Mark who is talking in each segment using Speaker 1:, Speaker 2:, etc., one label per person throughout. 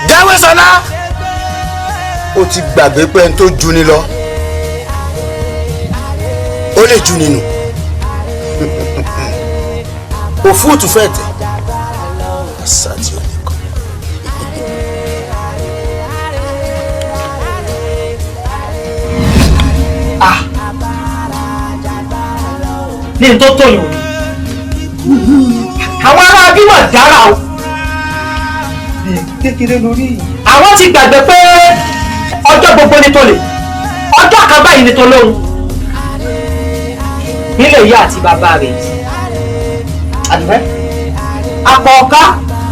Speaker 1: Jáwé sọlá, ó ti gbàgbé pé ẹni tó ju ni lọ ó lè ju nínú. Òfúùtù fẹ́ tẹ̀ àṣà tí ó ní kọ́.
Speaker 2: Ní n tó tó yòó àwọn ará bí wọ́n dára o.
Speaker 3: Kékeré lórí.
Speaker 2: Àwọn ti gbàgbé pé ọjọ́ gbogbo ni tó lè, ọjọ́ kan báyìí ni tó lóhun. Nílé ìyá àti bàbá rẹ̀
Speaker 3: Àdùfẹ́, apá ọ̀ká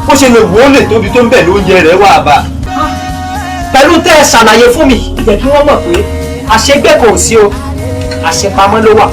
Speaker 3: bó ṣe lè wò ó lè tóbi tó ń bẹ̀ lóúnjẹ rẹ̀ wà bá.
Speaker 2: Pẹ̀lú tẹ́ ẹ ṣàlàyé fún mi, jẹ́ kí wọ́n mọ̀ pé àṣegbé kò sí o, àṣepamọ́ ló wà.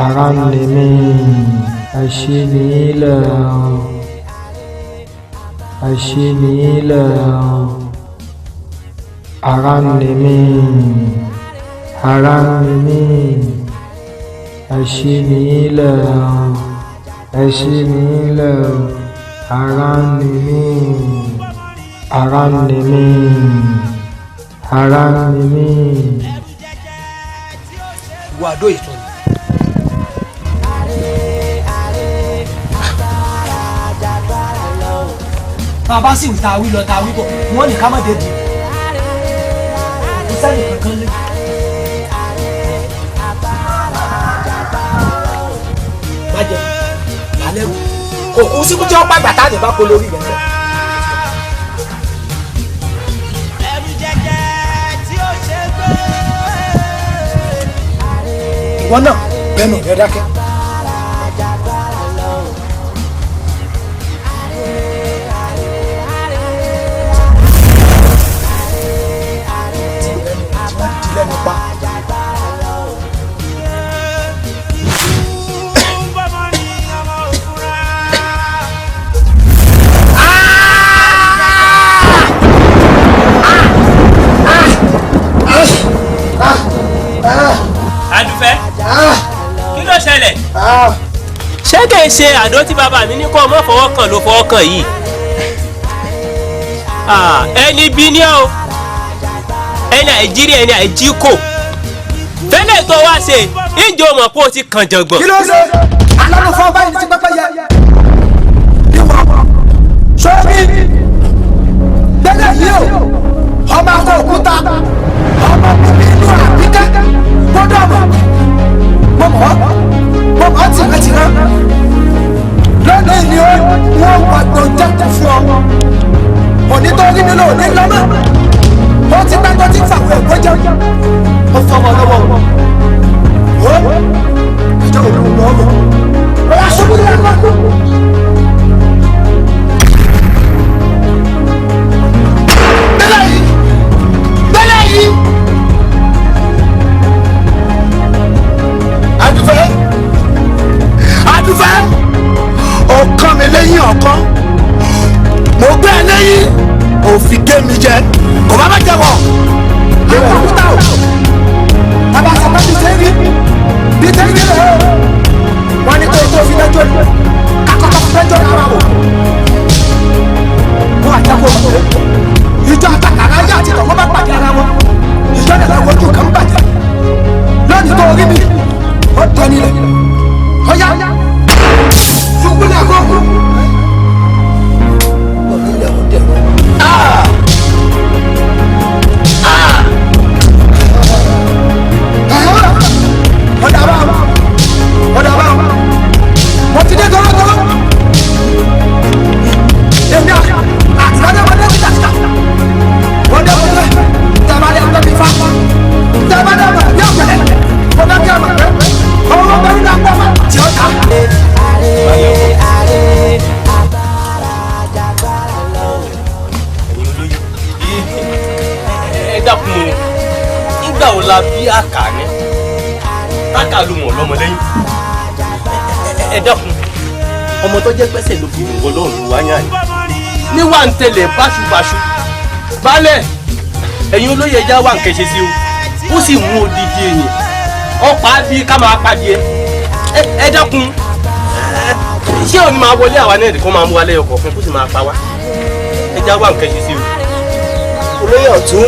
Speaker 4: Ara ń ni mí, ẹ ṣí mi lẹ̀ o, ẹ ṣí mi lẹ̀ o. Ara ń ni mí, ara ń ni mí, ẹ ṣí mi lẹ̀ o, ẹ ṣí mi lẹ̀ o. Ara ń ni mí, ara ń ni mí, ara ń ni mí.
Speaker 2: Ìwà àdó ìtọ́ ni. Bàbá sì wí ta wí lọ ta wí bọ̀, wọ́n ní ká má débi. Kò sẹ́ni kankan lé. Má jẹ lálẹ́ wò. Kò kú síkú tí wọ́n pàgbà tá a lè bá kó lórí rẹ̀ lọ. Ìwọ náà bẹ́ẹ̀ rẹ dákẹ́.
Speaker 5: Adúfẹ́, kí ló ṣẹlẹ̀? Ṣé kìí ṣe àdó tí bàbá mi ní kó o má fọwọ́ kàn ló fọwọ́ kàn yìí? Ẹni bí ní o, ẹni àìjírí ẹni àìjíkò. Tẹ́lẹ̀ tó wá ṣe ìjọ mọ̀ pé o ti kàn jọ̀gbọ̀n.
Speaker 6: Kí ló ṣe? Alánú fún ọba yìí ti pẹ́pẹ́ yẹ. Ìwọ sọ́ọ́bì gbẹ́lẹ̀ yìí o, ọmọ akọ òkúta, ọmọ bíbí inú àbíkẹ́ gbọ́dọ̀ mọ̀. Mo mọ̀ ọ́, mo mọ̀ ọ́ tìrantìran. Lónìí ni wọ́n wà tó jẹ́ fún ọ. Òní tó rí mi lò ní lọ́mọ́. Ó ti pẹ́ tó ti fàwọn ẹ̀kọ́ jẹun. Ó fọmọ lọ́wọ́. Ó ìjọ òun lọ́ mọ̀. Ó yà ṣubú ní ẹ̀kọ́. Bẹ́lẹ̀ yìí! Bẹ́lẹ̀ yìí!
Speaker 1: Adúfẹ́! Adúfẹ́! Ọ̀kan mi lẹ́yìn ọ̀kan. Mo gbé ẹ lẹ́yìn. Òfin gé mi jẹ. Kò bá má jẹ wọ̀.
Speaker 6: Àwọn òkúta o. Bàbá sọ pé bí sẹ́rí bí sẹ́rí rẹ̀ o. Wọ́n ní kó o tó fi lẹ́jọ́ ni. Kakọ́kọ́ fi lẹ́jọ́ rárá o. Wọ́n àjẹkọ̀ wọ̀. Ìjọ àtàkàrà ayé àti tọ̀wọ́ bá pàdé ara wọn. Ìjọ nàlá wojú kan bàjẹ́. Lónìí tó rí mi, ó tọ́ nílẹ̀. Ó yá. Ṣùgbọ́n ní àkókò. Ọ̀dà bá ọ̀dà bá mo ti dé tọ́lọ́tọ́lọ́. Èmi àtìlọ́dẹ̀ wọlé tìtàtìtà. Wọlé wọlé tẹ̀bálẹ̀ ọ̀dọ́ mi fa. Tẹ̀bálẹ̀ ọ̀dọ́ mi ọ̀gbẹ̀lẹ̀. Mo bá kí ọmọ rẹ. Ọmọ ọmọ bẹ́ẹ̀ ní àpò ọmọ tí ó ta.
Speaker 5: Ẹ dákun o, nígbà wo la bí àkà ni? Àkà ló wọ̀n lọ́mọ lẹ́yìn. Ẹ dákun, ọmọ tó jẹ́ pẹ́sẹ̀ ló fi wọ̀ lọ́rùn wáyà ni. Ní wà ń tẹ̀lé báṣubàṣu. Baálẹ̀, ẹ̀yin olóyè ẹja wà ń kẹ́sẹ̀ sí o. Ó sì mú odidi èèyàn. Ọ̀pá bí ká máa pàdé ẹ. Ẹ dákun, ṣé òní máa wọlé àwa náà kó máa mú wa lẹ́yọ kọ̀ọ̀kan kó sì máa pa wá? Ẹja wà ń kẹ́sẹ̀ sí o.
Speaker 7: Olóyè ọ̀tún,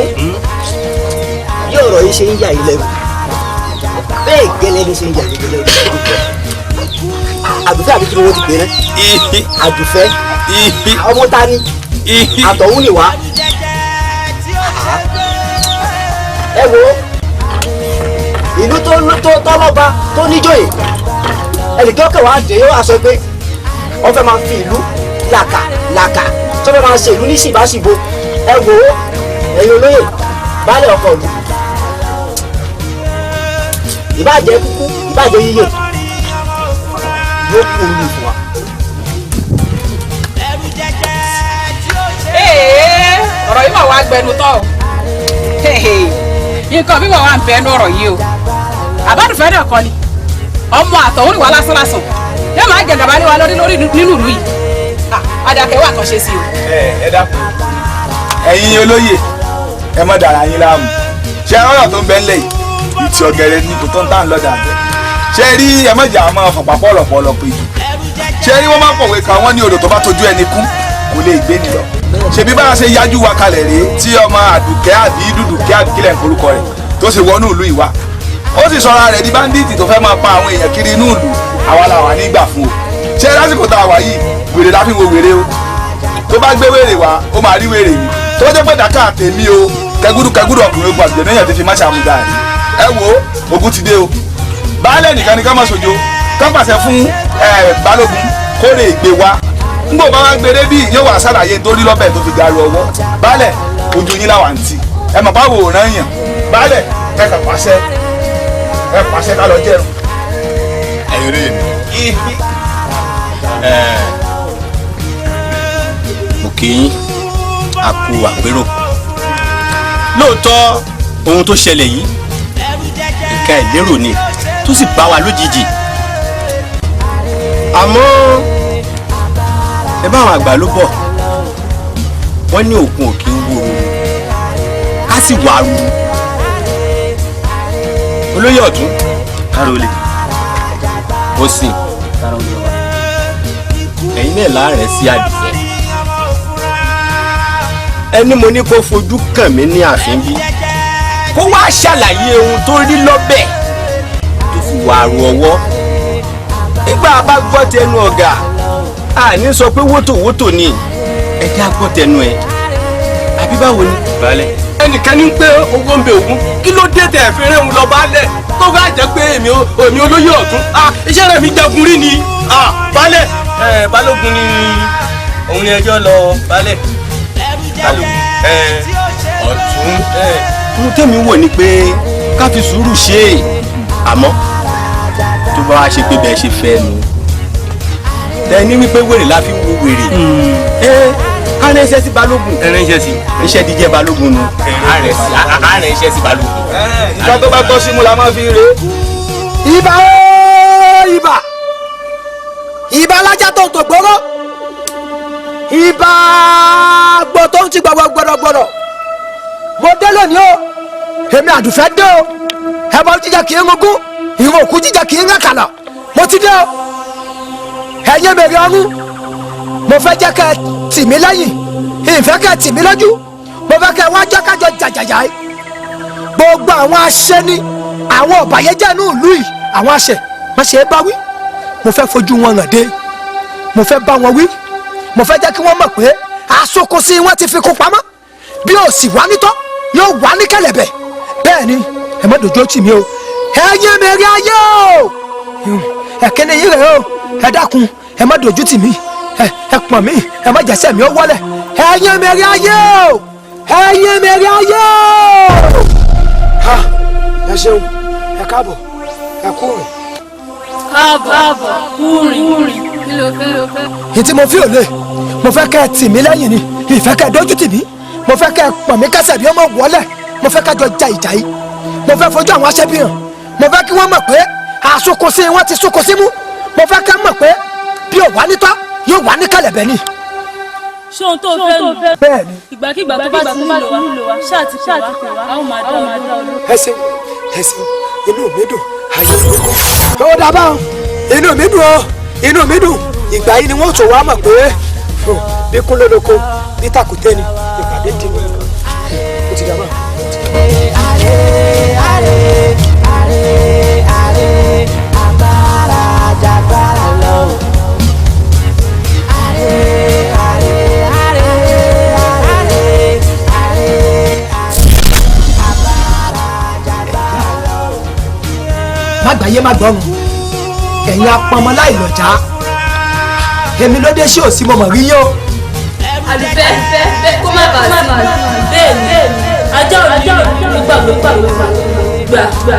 Speaker 7: bí ọ̀rọ̀ yìí ṣe ń yà yín lẹ́nu bẹ́ẹ̀ gẹ́lẹ́ ló ṣe ń yà yín lẹ́nu. Àdùfẹ́ àbí kí ni wọ́n ti pè é? Àdùfẹ́ ọmọ ta ni? Àtọ̀hún ni wá. Ẹ wo ìlú tó tọ́lọ́ba tó níjòyè ẹnìkan kẹwàá dé yóò wá sọ pé wọ́n fẹ́ máa fi ìlú làkà làkà tó fẹ́ máa ṣe ìlú ní ṣìbáṣìbo. Ẹ wo ẹ̀yin olóyè baálé ọkọ ìlú, ìbàjẹ́ kúkú ìbàjẹ́ yíyè yóò kú omi fún wa.
Speaker 8: Ọ̀rọ̀ yìí mà wá gbẹnu tọ́ o. Nǹkan bí wọ́n wà ń bẹnu ọ̀rọ̀ yìí o. Àbádùfẹ́ náà kọ́ ni ọmọ àtọ̀hún ìwà lásán lásán yóò máa jẹ gàba lé wa lórí lórí nínú ìlú yìí. Adàkẹ́ wà kàn ṣe sí o.
Speaker 9: Ẹ dákun ẹ̀yin olóyè, ẹ má dàrá yín láàmú. Ṣé ọ̀rọ̀ tó ń bẹ ńlẹ̀ yìí ìtì ọ̀gẹ̀rẹ̀ ní kò tó ń tà ń lọ́dà àtẹ. Ṣé rí ẹ má jà máa fọ̀pá pọ̀lọ̀pọ̀lọ̀ pé jù. Ṣé rí wọ́n máa pọ̀wé kan wọ́n ní odò tó bá tójú ẹni kú kò lè gbé ni lọ. Ṣebí bá a ṣe yájú wa kalẹ̀ rèé tí ọmọ Àdùkẹ́ àbí Dùdùkẹ́ àbí kílẹ̀ ń korúkọ rẹ̀ tó ṣe wọnú ìlú ìwà. Ó sì sọra rẹ̀ di báńdíìtì tó fẹ́ máa pa àwọn èèyàn kiri inú ìlú. Àwa la wà nígbà fún o. Ṣé lásìkò tá a wà yìí wèrè la fi wo wèrè o. Tó bá gbé wèrè wá ó máa rí wèrè ni. Tó jẹ́ pé dàkà tèmi o kẹgúdú kẹgúdú ọkùnrin ogun àgbẹ̀ náà ti fi má ṣàmúdà ẹ̀. Ẹ wo ogun ti dé o. Baálẹ̀ nìkan ni ká má ṣojo ká pàṣẹ fún balógun kó lè gbé wa. Ngbò bá wá gbére bí yóò wá ṣàlàyé torí lọ́bẹ̀ tó fi garu ọwọ́. Baálẹ̀ ojú yín láwà ń tì. Ẹ mọ̀ báwo ò rán yàn. Baálẹ̀ ẹ kà pàṣẹ ẹ pàṣẹ ká lọ jẹun.
Speaker 10: Ẹ̀yin olóyè mi, mo kí yín a kú àpérò. Lóòótọ́ ohun tó ṣẹlẹ̀ yìí nǹkan ìlérò ni tó sì bá wa lójijì. Àmọ́ ẹ bá àwọn àgbà ló bọ̀, wọ́n ní òkun òkè ń wó ruru ká sì wà ruru. Olóyè ọ̀tún kárólé ó sìn ẹ̀yin náà láàrẹ̀ sí Àdùfẹ́. Ẹni mo ní kó fojú kàn mí ní ààfin bí Kó wá ṣàlàyé ohun tó rí lọ́bẹ̀ tó fi wà rú ọwọ́. Nígbà bá gbọ́ tẹnu ọ̀gá, a ní sọ pé wótòwótò ni, ẹ já gbọ́ tẹnu ẹ̀. Àbí báwo ni?
Speaker 5: Baálẹ̀. Ẹnìkan ní pé owó ń bẹ ògún, kí ló dé tẹ̀ fi rẹ́hùn lọ baálẹ̀ tó bá jẹ́ pé èmi olóyè ọ̀tún, iṣẹ́ rẹ̀ mi jagun rí ni. Baálẹ̀, balógun ni òun ni ẹjọ́ lọ baálẹ̀. Balógun ọ̀tún.
Speaker 10: Ohun tẹ́mi wò ni pé ká fi sùúrù ṣe é, àmọ́ tó bá wá ṣe pé bẹ́ẹ̀ ṣe fẹ́ nu tẹ ní wípé wèrè la fi wo wèrè, ká ní iṣẹ́ sí balógun.
Speaker 5: Ẹ ránṣẹ́ sí.
Speaker 10: Iṣẹ́ díjẹ́ balógun nu.
Speaker 5: A rán iṣẹ́ sí balógun.
Speaker 9: Ìgbà tó bá tọ́ sí mu la máa fi rè é.
Speaker 6: Ibà ooo, ibà ibà alájà tó ń tò gbóró, ibà gbọ́ tó ń ti gbọ̀gbọ̀ gbọ̀dọ̀gbọ̀dọ̀. Mo dé lónìí o, èmi Àdùfẹ́ dé o. Ẹbọ jíjẹ kì í rungún, ìwọ òkú jíjẹ kì í ràkàlà. Mo ti dé o. Ẹ̀yin mèrè ọ̀run, mo fẹ́ jẹ́ kẹ́ ẹ tì mí lẹ́yìn, ìfẹ́ kẹ́ ẹ tì mí lójú. Mo fẹ́ kẹ́ ẹ wá jẹ́ kájọ jàjàjà yìí. Gbogbo àwọn aṣẹ́ni, àwọn ọ̀bàyéjẹ́ inú ìlú yìí, àwọn aṣẹ má ṣe é bá wí. Mo fẹ́ fojú wọn hàn dé, mo fẹ́ bá wọn wí. Mo fẹ́ jẹ́ kí wọ́n mọ̀ pé aṣokòsí wọn ti fi kún pamọ́, bí ó sì wá nítọ́ yóò wá ní kẹ̀lẹ̀bẹ̀. Bẹ́ẹ̀ ni, ẹ má dojú tì mí o. Ẹ̀yin mèrè ayé o, ẹ̀kíní yìí rẹ̀ o, ẹ dákun, ẹ má dojú tì mí, ẹ pọ̀n mí, ẹ má jẹ́sẹ̀ mi ó wọlẹ̀. Ẹ̀yin mèrè ayé o, ẹ̀yin mèrè ayé o. Ha, ẹ ṣeun, ẹ káàbọ̀, ẹ kú rìn.
Speaker 11: Káàbọ̀, kúrìn, kí ló fẹ́?
Speaker 6: Ìtí mo fi òlé, mo fẹ́ kẹ́ ẹ tì mí lẹ́yìn ni, ìfẹ́ kẹ́ ẹ dojú tì mí. Mo fẹ́ kẹ́ ẹ pọ̀n mí kẹsẹ̀ bí ó mọ̀ wọlẹ̀. Mo fẹ́ kájọ ja ìjà yìí. Mo fẹ́ fojú àwọn aṣẹ́bí hàn. Mo fẹ́ kí wọ́n mọ̀ pé àsokòsí wọn ti sokòsí mú. Mo fẹ́ kẹ́ mọ̀ pé bí ò wá nítọ́ yóò wá ní kẹ̀lẹ̀bẹ̀ ni.
Speaker 11: Ṣé ohun tó fẹ́ nù?
Speaker 6: Bẹ́ẹ̀ni.
Speaker 11: Ìgbàkigbà tó bá ti nílò wa, ṣáà ti pè wá, a ó máa dá ọ lóhùn.
Speaker 6: Ẹ ṣeun, ẹ ṣeun, inú mi dùn, ayọ̀ mi kún. Ó dábàá o, inú mi dùn o, inú mi dùn. Ìgbà yìí ni wọ́n tó wá mọ̀ pé bí kúnlẹ̀ lóko bí tàkùté ni ìpàdé di mọ́ ẹ̀kan. Ó ti dábàá. Má gbàyé má gbọ́run, ẹ̀yin apọnmọ láìlọ́jà, èmi ló dé sí òsì mo mọ̀ rí yín o.
Speaker 11: Àdùfẹ́ kó má bàa sí bẹ́ẹ̀ ni ajá òní ló gbàgbé gbà gbà.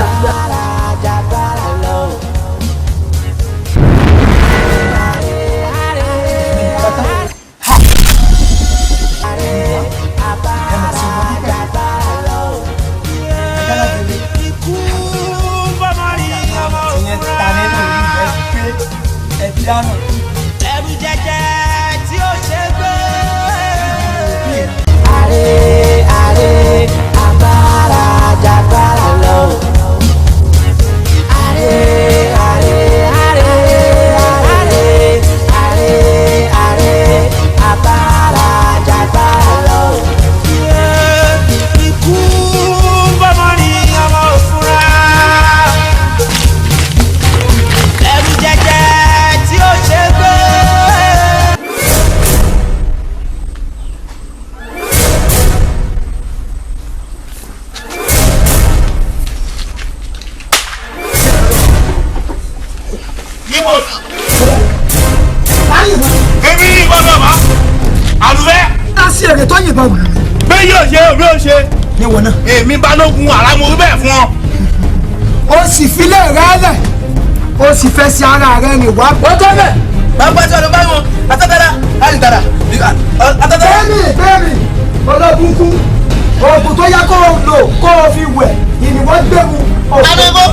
Speaker 12: Ẹrù jẹjẹ tí ó ṣe gbé.
Speaker 13: Àrè agbára jagbára lọ. Àrè àrè àrè àrè àrè àrè agbára jagbára lọ.
Speaker 12: Ikú bọ́mọ ní ọmọ òfurá. Ẹrù jẹjẹ tí ó ṣe gbé.
Speaker 1: Èmi ní ìbọn bàbá. Àlùfẹ́.
Speaker 6: A ṣe èrè tó yìnbọn wù.
Speaker 1: Bí yóò ṣe bí yóò ṣe.
Speaker 6: Níwọ̀n náà.
Speaker 1: Èmi balógun àràmọ̀ bẹ́ẹ̀ fún ọ.
Speaker 6: O sì filẹ̀ rẹ lẹ̀, o sì fẹ́ sí ara rẹ rìn wá.
Speaker 7: Ó tó bẹ̀. Bàbá tí ọ̀dọ̀ báyìí wọn, atátara, alìtara, atátara.
Speaker 6: Bẹ́ẹ̀ni bẹ́ẹ̀ni, olóbùkún, oògùn tó yẹ kó o lò kó o fi wẹ̀, ìnìwọ́n gbẹ̀mú.
Speaker 14: Adébó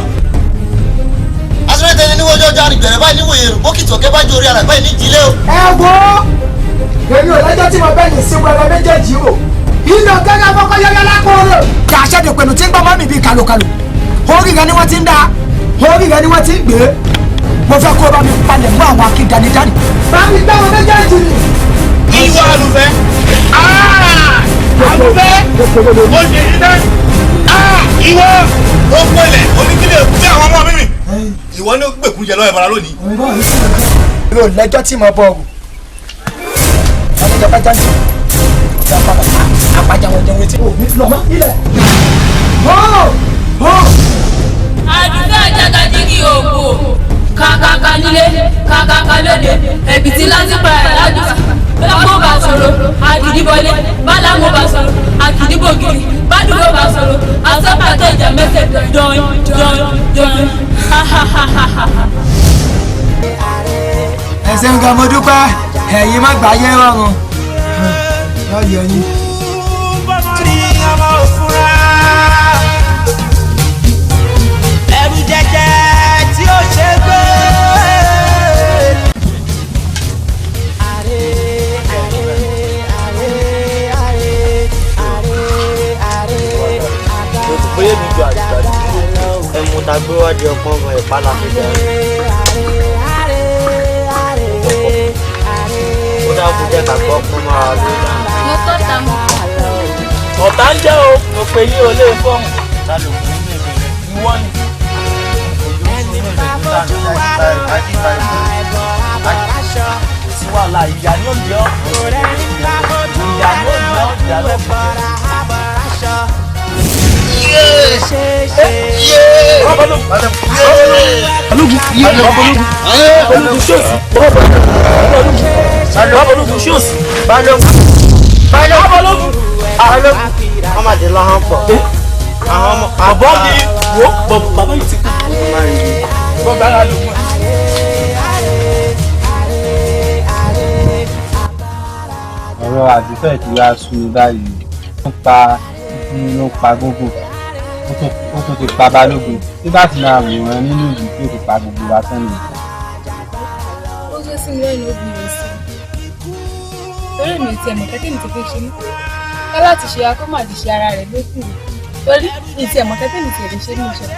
Speaker 14: asúrẹ́tẹ̀ni níwájú ọjọ́ àrìgbẹ̀rẹ̀ báyìí níwòye rò bókìtì ọ̀kẹ́ bá jó orí ara báyìí níjìlé o.
Speaker 6: Ẹ wo, èmi ò lẹ́jọ́ tí mo bẹ́ẹ̀ ní sí wẹrẹ méjèèjì o. Iná gẹ́gẹ́ fọ́kọ́ yẹ́yẹ́ lákòóró. Kì í aṣẹ́dẹ̀ pẹ̀lú tí ń gbọ́ mọ́ mi bíi kàlòkàlò. Orí rẹ ni wọ́n ti ń dá, orí rẹ ni wọ́n ti ń gbé. Mo fẹ́ kó o bá mi palẹ̀ mọ́ àwọn akíndánidánì. Bá mi gbá wọn méjèèjì ni.
Speaker 1: Ìwọ Àlùfẹ́. Àlùfẹ́. Ó ṣe yí náà. Ó pẹ̀lẹ́ oníkílẹ̀ gbé àwọn ọmọ mi mì. Ìwọ ni ó gbèkú jẹ lọ́wọ́ ìbára lónìí.
Speaker 6: Mi ò lẹ́jọ́ tí mo bọ̀ ọ̀rù. Àwọn ìjọba jáde. Ìjọba àpàjà wọn jẹun etí. Òbí lọ mọ́ ilẹ̀.
Speaker 11: Àdúgbò àjàgàjìgì ògbò kàkàkà nílé kàkàkà lóde ẹ̀bìtì láti pa ẹ̀ ládùúgbò báwo bá sọ̀rọ̀ àgìdìbọlé báláwo bá sọ̀rọ̀ àgìdìbògìrì bádùgbò bá sọ̀rọ̀ àsọ̀bàtọ̀ ìjà mẹ́sẹ̀ dán dán dán hahahaha.
Speaker 6: Ẹ ṣeun gan, mo dúpẹ́. Ẹ̀yin má gbàyé rọrùn lọ́yẹ̀ yín.
Speaker 12: Ẹrù jẹjẹ tí ó ṣe gbé.
Speaker 3: Bóyá mi ju àgbà ẹmu ta gbé wá di ọpọ́n ọmọ ẹ̀pá la fi jẹ. Ó dákun jẹ́ ká gbọ́ fún máa ló dá.
Speaker 11: Mo tọ́ ta mo kọ́.
Speaker 2: Ọ̀tá ń jẹ́ o, mo pè yín o lè fọ́ọ̀mù. Ta ló kún ní èmi rẹ̀? Ìwọ ni. Kò sí wàhálà, ìyá ni ó jẹ́ ọ́. Ìyá ni ó jẹ́ ọ́, ìyá ló fi jẹ́. Balógun ṣọ́ọ̀sì. Balógun.
Speaker 3: Wọ́n máa di lọ́hán pọ̀.
Speaker 2: Bàbá mi wo bàbá yìí ti kú. Bàbá ara ló mọ̀.
Speaker 4: Ọ̀rọ̀ àdúfẹ́ tí wàá sú mi báyìí. Ó pa títí ló pa gógó, ó tún ti pa balógun. Tí bá ti máa wòran nínú ìlú tó ti pa gbogbo wa tán nìyẹn.
Speaker 8: Ó gbé sí mi lẹ́nu obìnrin sí i torí mi ti ẹ̀mọ̀ kẹ́tẹ́ mi ti fi ṣe mí ká láti ṣe akọ́mọ̀dé ṣe ara rẹ̀ lókù torí mi ti ẹ̀mọ̀ kẹ́tẹ́ mi ti lè ṣe ní iṣẹ́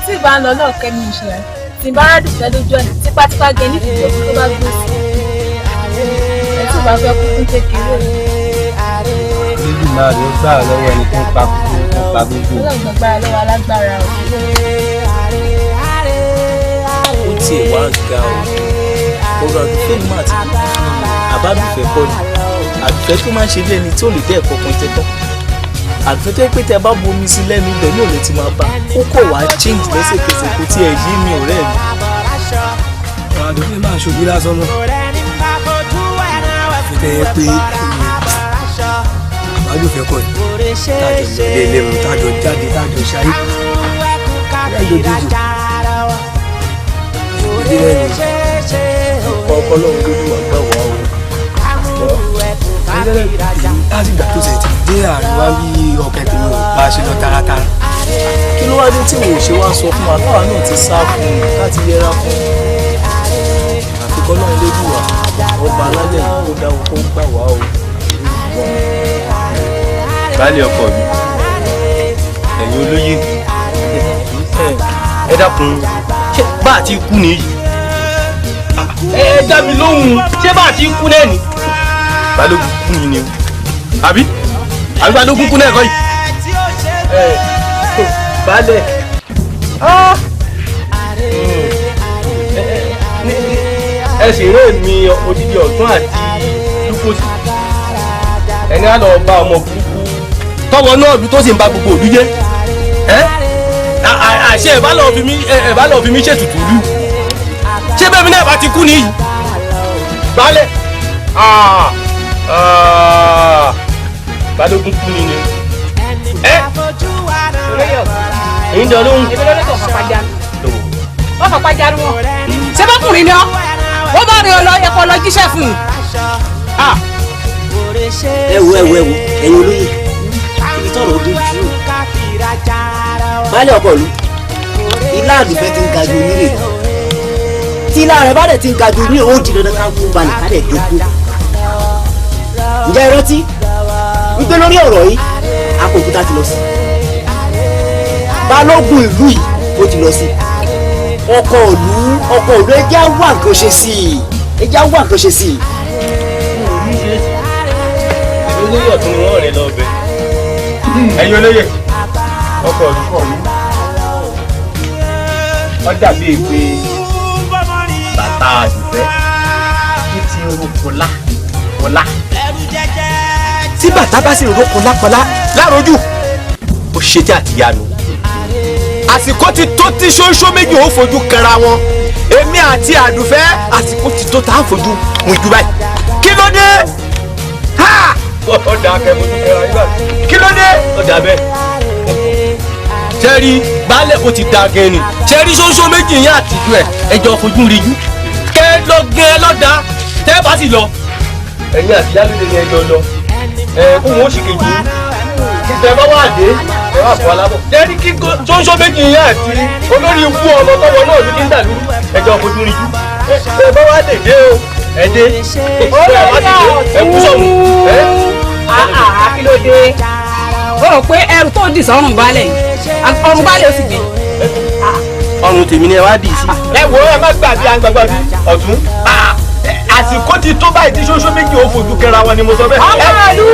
Speaker 8: tí ìbá ń lọ lọ́ọ̀kẹ́ mi ṣe rẹ̀ tí bá rádùn fẹ́ lójú ọ̀nà tipátipá gẹ ní ìfìjọ́ tó bá gbé sí i ẹ̀ tí ò bá fẹ́ kú fún kékeré.
Speaker 4: Níbi náà ló gbà lọ́wọ́ ẹni tó ń pa kúkú tó ń pa gbogbo.
Speaker 8: Ọlọ́run gbàgbára lọ́wọ́ alágbára o.
Speaker 2: Ó tiẹ̀ wá ga o, ọ̀rọ̀ àdúfẹ́ yìí máa ti kú fún mi. Àbádùfẹ́ kọ́ ni àdùfẹ́ tó máa ń ṣe bí ẹni tí ò lè dẹ́ ẹ̀kọ́ kan jẹ tán. Àdùfẹ́ tó yẹ pé tẹ bá bomi sí lẹ́nu ibẹ̀ ní òun ti máa bá ó kọ̀ wá change lẹ́sẹ̀kẹsẹ̀ kó tiẹ̀ yé mi ọ̀rẹ́ mi.
Speaker 6: Àdùfẹ́ máa ṣojú lásán náà. Àfẹ́tẹ́ yẹ pé àbádùfẹ́ kọ́ ni tájọ lọlé ilé mu tájọ jáde tájọ ṣayé tájọ díjò ìdílé ni.
Speaker 2: Ọkọ Ọlọ́run lójú wà gbà wá o.
Speaker 6: Láti ìgbà tó ṣe ti dé àárín wa bí ọkẹ tèmi ò bá ṣe lọ taratara.
Speaker 2: Kí ló wá dé tí wò ó ṣe wá sọ fún wa káwa náà ti sá fún un láti yẹra fún un. Àfikọ́ náà lójú wa ọba alálẹ̀ yìí kó dáwọ́ kó gbà wá o.
Speaker 5: Baálé ọkọ mi, ẹ̀yin olóyè, ẹ dákun, ṣé bá a ti kú nìyí? Ẹ dá mi lóhùn, ṣé bá a ti kú náà ni? Balógun kú ni ni o, àbí? Àbí balógun kú náà kọ́ yìí?
Speaker 2: Ẹ baálé,
Speaker 5: ẹ sì rẹ́ mi odidi ọ̀tún àti lúkòsì, ẹni á lọ bá ọmọ burúkú tọwọ náà lu tó sì ń ba gbogbo òbí jẹ́. Ẹ àṣẹ ẹ bá lọ fi mí ṣètùtù lù, ṣé bẹ́ẹ̀ mi náà bá ti kú nìyí? Baálé, balógun kú ni ni ẹ ń jọ lóhùn.
Speaker 8: Èmi lọ́lẹ́ tó fapá jánu. Wọ́n fapá jánu wọn. Ṣé bákùnrin ni ọ́? Ó bá rí ọ lọ ẹ̀kọ́ lọ jíṣẹ́ fún un.
Speaker 7: Ẹ wo ẹ wo ẹ wo ẹ̀yin olóyè, ibi tọ́rọ̀ ó dé jù ú. Baálé ọkọ ìlú, ilá àdùfẹ́ ti ń ga ju onírè. Tí ilá rẹ̀ bá dẹ̀ ti ń ga ju onírè, ó di dandan ká mú balẹ̀ ká dẹ̀ jókòó. Ǹjẹ́ ẹ rántí wípé lórí ọ̀rọ̀ yìí, Akòkúta ti lọ sí. Balógun ìlú yìí ó ti lọ sí. Ọkọ ìlú ẹ jẹ́ á wá nǹkan ṣe sí i. Ẹ jẹ́ á wá nǹkan ṣe sí i.
Speaker 5: Olóyè ọ̀tún ni wọ́n rìn lọ bẹ̀. Ẹ̀yin olóyè, ọkọ ìlú kọ̀ mí. Ó dàbí pé bàtà Àdùfẹ́ kí ti ń ro kọlá kọlá. Tí bàtà bá sì ń ro kọlá kọlá lárojú, ó ṣe tí àtìyanu. Àsìkò ti tó tí ṣóńṣó méjì ó fojú kanra wọn. Èmi àti Àdùfẹ́, àsìkò ti tó tá a fojú wíjú báyìí. Kí ló dé? Ha! Ó dà kẹ́ fojú kanra yín báyìí. Kí ló dé? Ó dà bẹ́ẹ̀. Sẹ́rí baálẹ̀ kò ti da gan ni. Sẹ́rí ṣóńṣó méjì yín àtìjú ẹ̀ ẹjọ́ fojú rí yú. Kẹ́ lọ gẹ́ lọ́dà tẹ́ bá sì lọ. Ẹ̀yin àti Yálóde ni ẹjọ́ lọ. Ẹ kó wọn ó sì kejì yín. Tẹ bá wà dé ẹ wà fún alábọ̀. Sẹ́rí kí ṣóńṣó méjì yín àti olórí ikú ọmọ tọwọ́ náà ní kí ń dàlú ẹjọ́ fojú rí yú. Tẹ bá wà dé dé o ẹ dé. Ẹ wá sì dé ẹ kú sọ̀mù.
Speaker 15: Kí ló dé? Ó rò pé ẹrù tó dì sọ́rùn balẹ̀ yìí, ọrùn balẹ̀ ó sì gbé.
Speaker 5: Ọrùn tèmi ni ẹ wá dì sí. Ẹ wo ẹ má gbà bí agbàgbà bí ọ̀tún. Àsìkò ti tó báyìí tí ṣóńṣó méjì ó fojú kẹra wọn ni mo sọ bẹ́ẹ̀.
Speaker 15: Ọmọ ìlú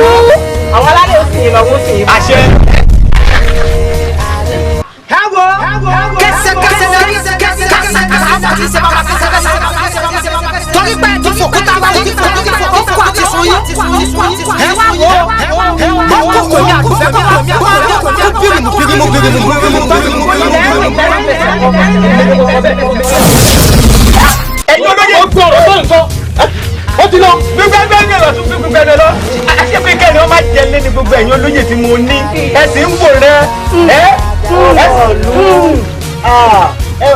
Speaker 15: àwọn alálẹ̀ ó sì yìn lọ́wọ́ sí i.
Speaker 5: Àṣẹ.
Speaker 6: Ẹ wo kẹsẹkẹsẹ kẹsẹkẹsẹ torí pé ti fòkúta wá ti fòkúta ó kó àti sun yín. Ẹ wá wo ó kó kò ní Àdùfẹ́ kó kó bírímù bírímù bírímù bírímù bírímù.
Speaker 5: Ẹ̀yin olóyè ó gbọ́ ọ̀rọ̀ tó ń sọ. Ó ti lọ gbígbẹ́gbẹ́ ní ọ̀rọ̀ tún gbígbẹ́ lọ. Àṣé pé kẹ́ni wọ́n máa jẹ lé ní gbogbo ẹ̀yin olóyè tí mo ní. Ẹ sì ń wò rẹ.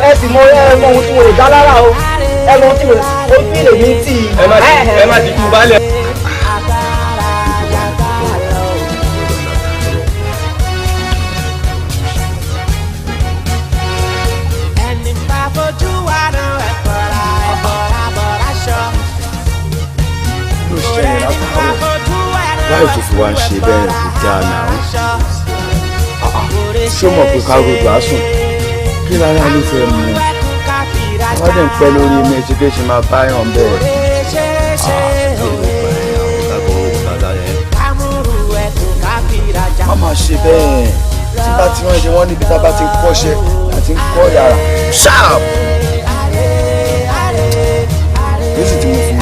Speaker 7: Ẹ sì mọ ohun tí mo lè dá lára o. Ẹ mọ ohun tí mo lè ojú ilé mi tì í.
Speaker 5: Ẹ má ti kú balẹ̀.
Speaker 9: Báyìí tó fi wá ń ṣe bẹ́ẹ̀ kò dáa náà. Ṣó mọ̀ pé ká rodò á sùn? Kí lára ló fẹ́ mú un? Wọ́n dẹ̀ ń pẹ́ lórí mi ṣe kí ṣe máa bá yàn bẹ́ẹ̀. Má máa ṣe bẹ́ẹ̀. Tí bá ti wọ́n ṣe wọ́n níbi tá a bá ti ń kọ́ṣẹ́ àti ń kọ́ yàrá. Ṣáàp! Lóṣù tí mo fi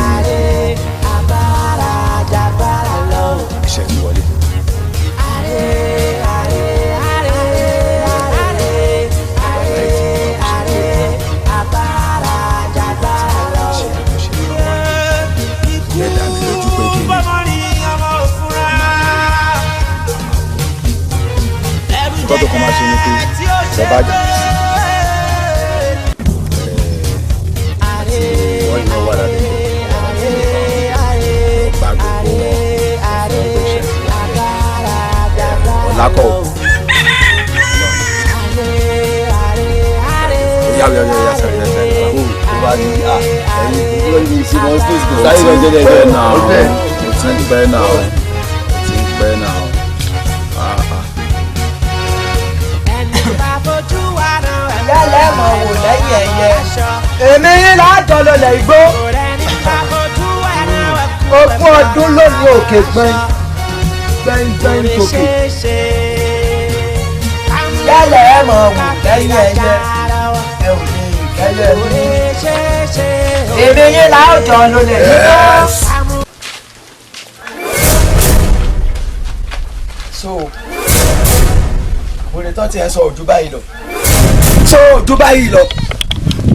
Speaker 9: iṣẹ́ mi wọlé. Nǹkan tó kàn máa ṣe ni pé bàbá àjà àti wọ́n yìí wà ládùúgbò gba gbogbo wọn fún ọgbẹ́ iṣẹ́ ọ̀làkọ̀ yà yà yà sáré sáré.
Speaker 10: Tó bá di ẹyin lórí ìṣe wọn space kò sáré lọ jẹjẹrẹ.
Speaker 9: Ó ti ń pẹ́ náà, ó ti ń pẹ́ náà.
Speaker 7: Yálẹ̀ mọ̀ wò lẹ́yìn ẹ̀yẹ. Èmi yín láàjọ lọlẹ̀ igbó. Ogún ọdún lónìí òkè gbẹ́n gbẹ́n gbẹ́n tòkè. Yálẹ̀ mọ̀ wò lẹ́yìn ẹ̀yẹ. Ẹ ò ní ìkẹyẹ mi. Èmi yín láàjọ lọlẹ̀ igbó.
Speaker 9: So, òde tó ti ẹ sọ ojú báyìí lọ. So ojú báyìí lọ.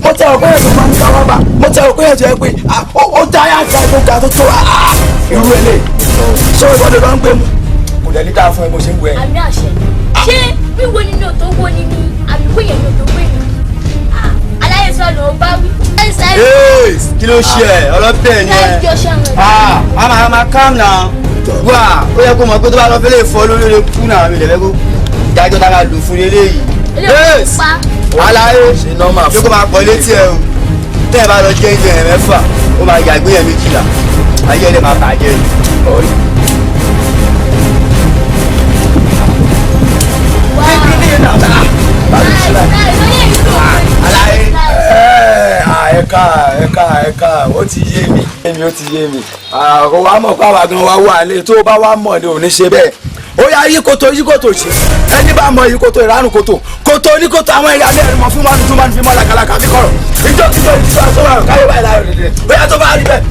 Speaker 9: Mo tẹ ọgbẹ́ ẹ̀sùn máa ń ta wá bá. Mo tẹ ọgbẹ́ ẹ̀sùn ẹ pé ó dá yàtọ̀ àgbọ̀gà tó tó irú ẹlẹ́. So ìwọ́de ló ń gbé mu. Kò dẹ̀ ní dáa fún ẹ bó ṣe ń wẹ.
Speaker 16: Àmì àṣẹ. Ṣé wíwo ni mi ò tó wo ni ni àbí wíyẹn mi ò tó wé mi? Aláyé sọ ló ń bá wí.
Speaker 10: Kí ló ṣe ẹ? Ọlọ́bẹ̀ ni ẹ. A máa calm now. Wà ó yẹ kó mọ̀ pé tó bá lọ fẹ́lẹ́ fọ́ lórí lè kú náà mi lè fẹ́ kó dájọ́ tá a máa lò fún eléyìí. Aláyé yóò kó máa pọ̀ létí ẹ o. Tẹ́ ẹ bá lọ jẹ́ ìjọ yẹn mẹ́fà, ó máa yàgbé yẹn méjìlá. Ayé ẹ lè máa bàjẹ́ ni.
Speaker 9: Ẹ̀ka ẹ̀ka ẹ̀ka ó ti yé mi. Ó ti yé mi. Kò wá mọ̀ pé àwa gan wa wà lé tó bá wá mọ̀ ni ò ní ṣe bẹ́ẹ̀.
Speaker 1: Ó yá yíkoto yíkoto ṣe ẹni bá mọ yíkoto ìránù koto koto oníkoto àwọn ẹ̀yà lẹ́rìí mọ fún mọ́nu tó máa ń fi mọ́ làkàlàkà fi kọ̀rọ̀ ìjọ kíjọ ìjọ àsọ̀rọ̀ àrùn káyọ̀ báyìí láyọ̀ dẹ̀dẹ̀ ó yá tó bá rí bẹ́ẹ̀.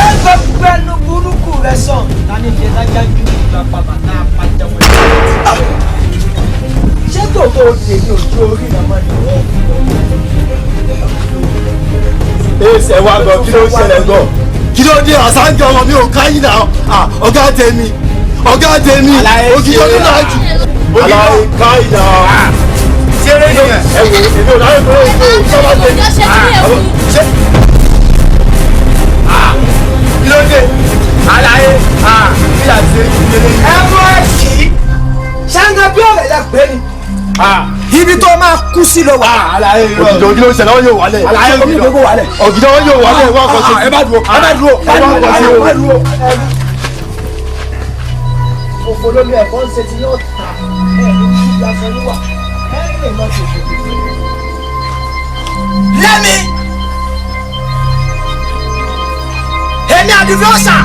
Speaker 6: Ẹ gbọ́ pẹ́ẹ́nu burúkú rẹ sàn tani jẹ lájà ju ìgbà bàbá tá a pa jẹun ẹ̀. Ṣé tòótọ́ olè ní ojú orí ìlànà ìwọ̀n?
Speaker 14: Èsì ẹ̀ wá gan, kí ló ń ṣẹlẹ̀ gan? Kí ló dé àsáǹjọ ọmọ mi ò káyìn náà? Ọ̀gá tèmi, ọ̀gá tèmi, ògìjọ́ nínú àjù. Aláì káyìn náà. Ṣeré ni ẹ wò, èmi ò láyé kúrò ìgbò ìjọba tèmi. Ṣé kí ló dé? Aláyé kí là ń ṣe ìdílé yìí?
Speaker 6: Ẹ mọ ẹ kì í. Ṣáńgá bí ọ̀rẹ́ la pè é ni. Ibi tó máa kú sí ló wà.
Speaker 14: Ògìdọ̀ kí ló ń ṣẹlẹ̀ wọ́n yóò wálẹ̀.
Speaker 1: Àlàyé omi ìgbógun wálẹ̀.
Speaker 14: Ògìdọ̀ wọ́n yóò wálẹ̀ wọ́n kọ́ sí.
Speaker 1: Ẹ má dúró, ẹ má dúró, ẹ má dúró, ẹ má dúró.
Speaker 6: Òfò lómi ẹ̀fọ́ ń ṣe ti yóò ta ẹ̀ ní kí ìyá sọ níwà ẹ̀ lè má ṣe ṣe. Lẹ́mi! Èmi àdìfẹ́ ọ̀sà!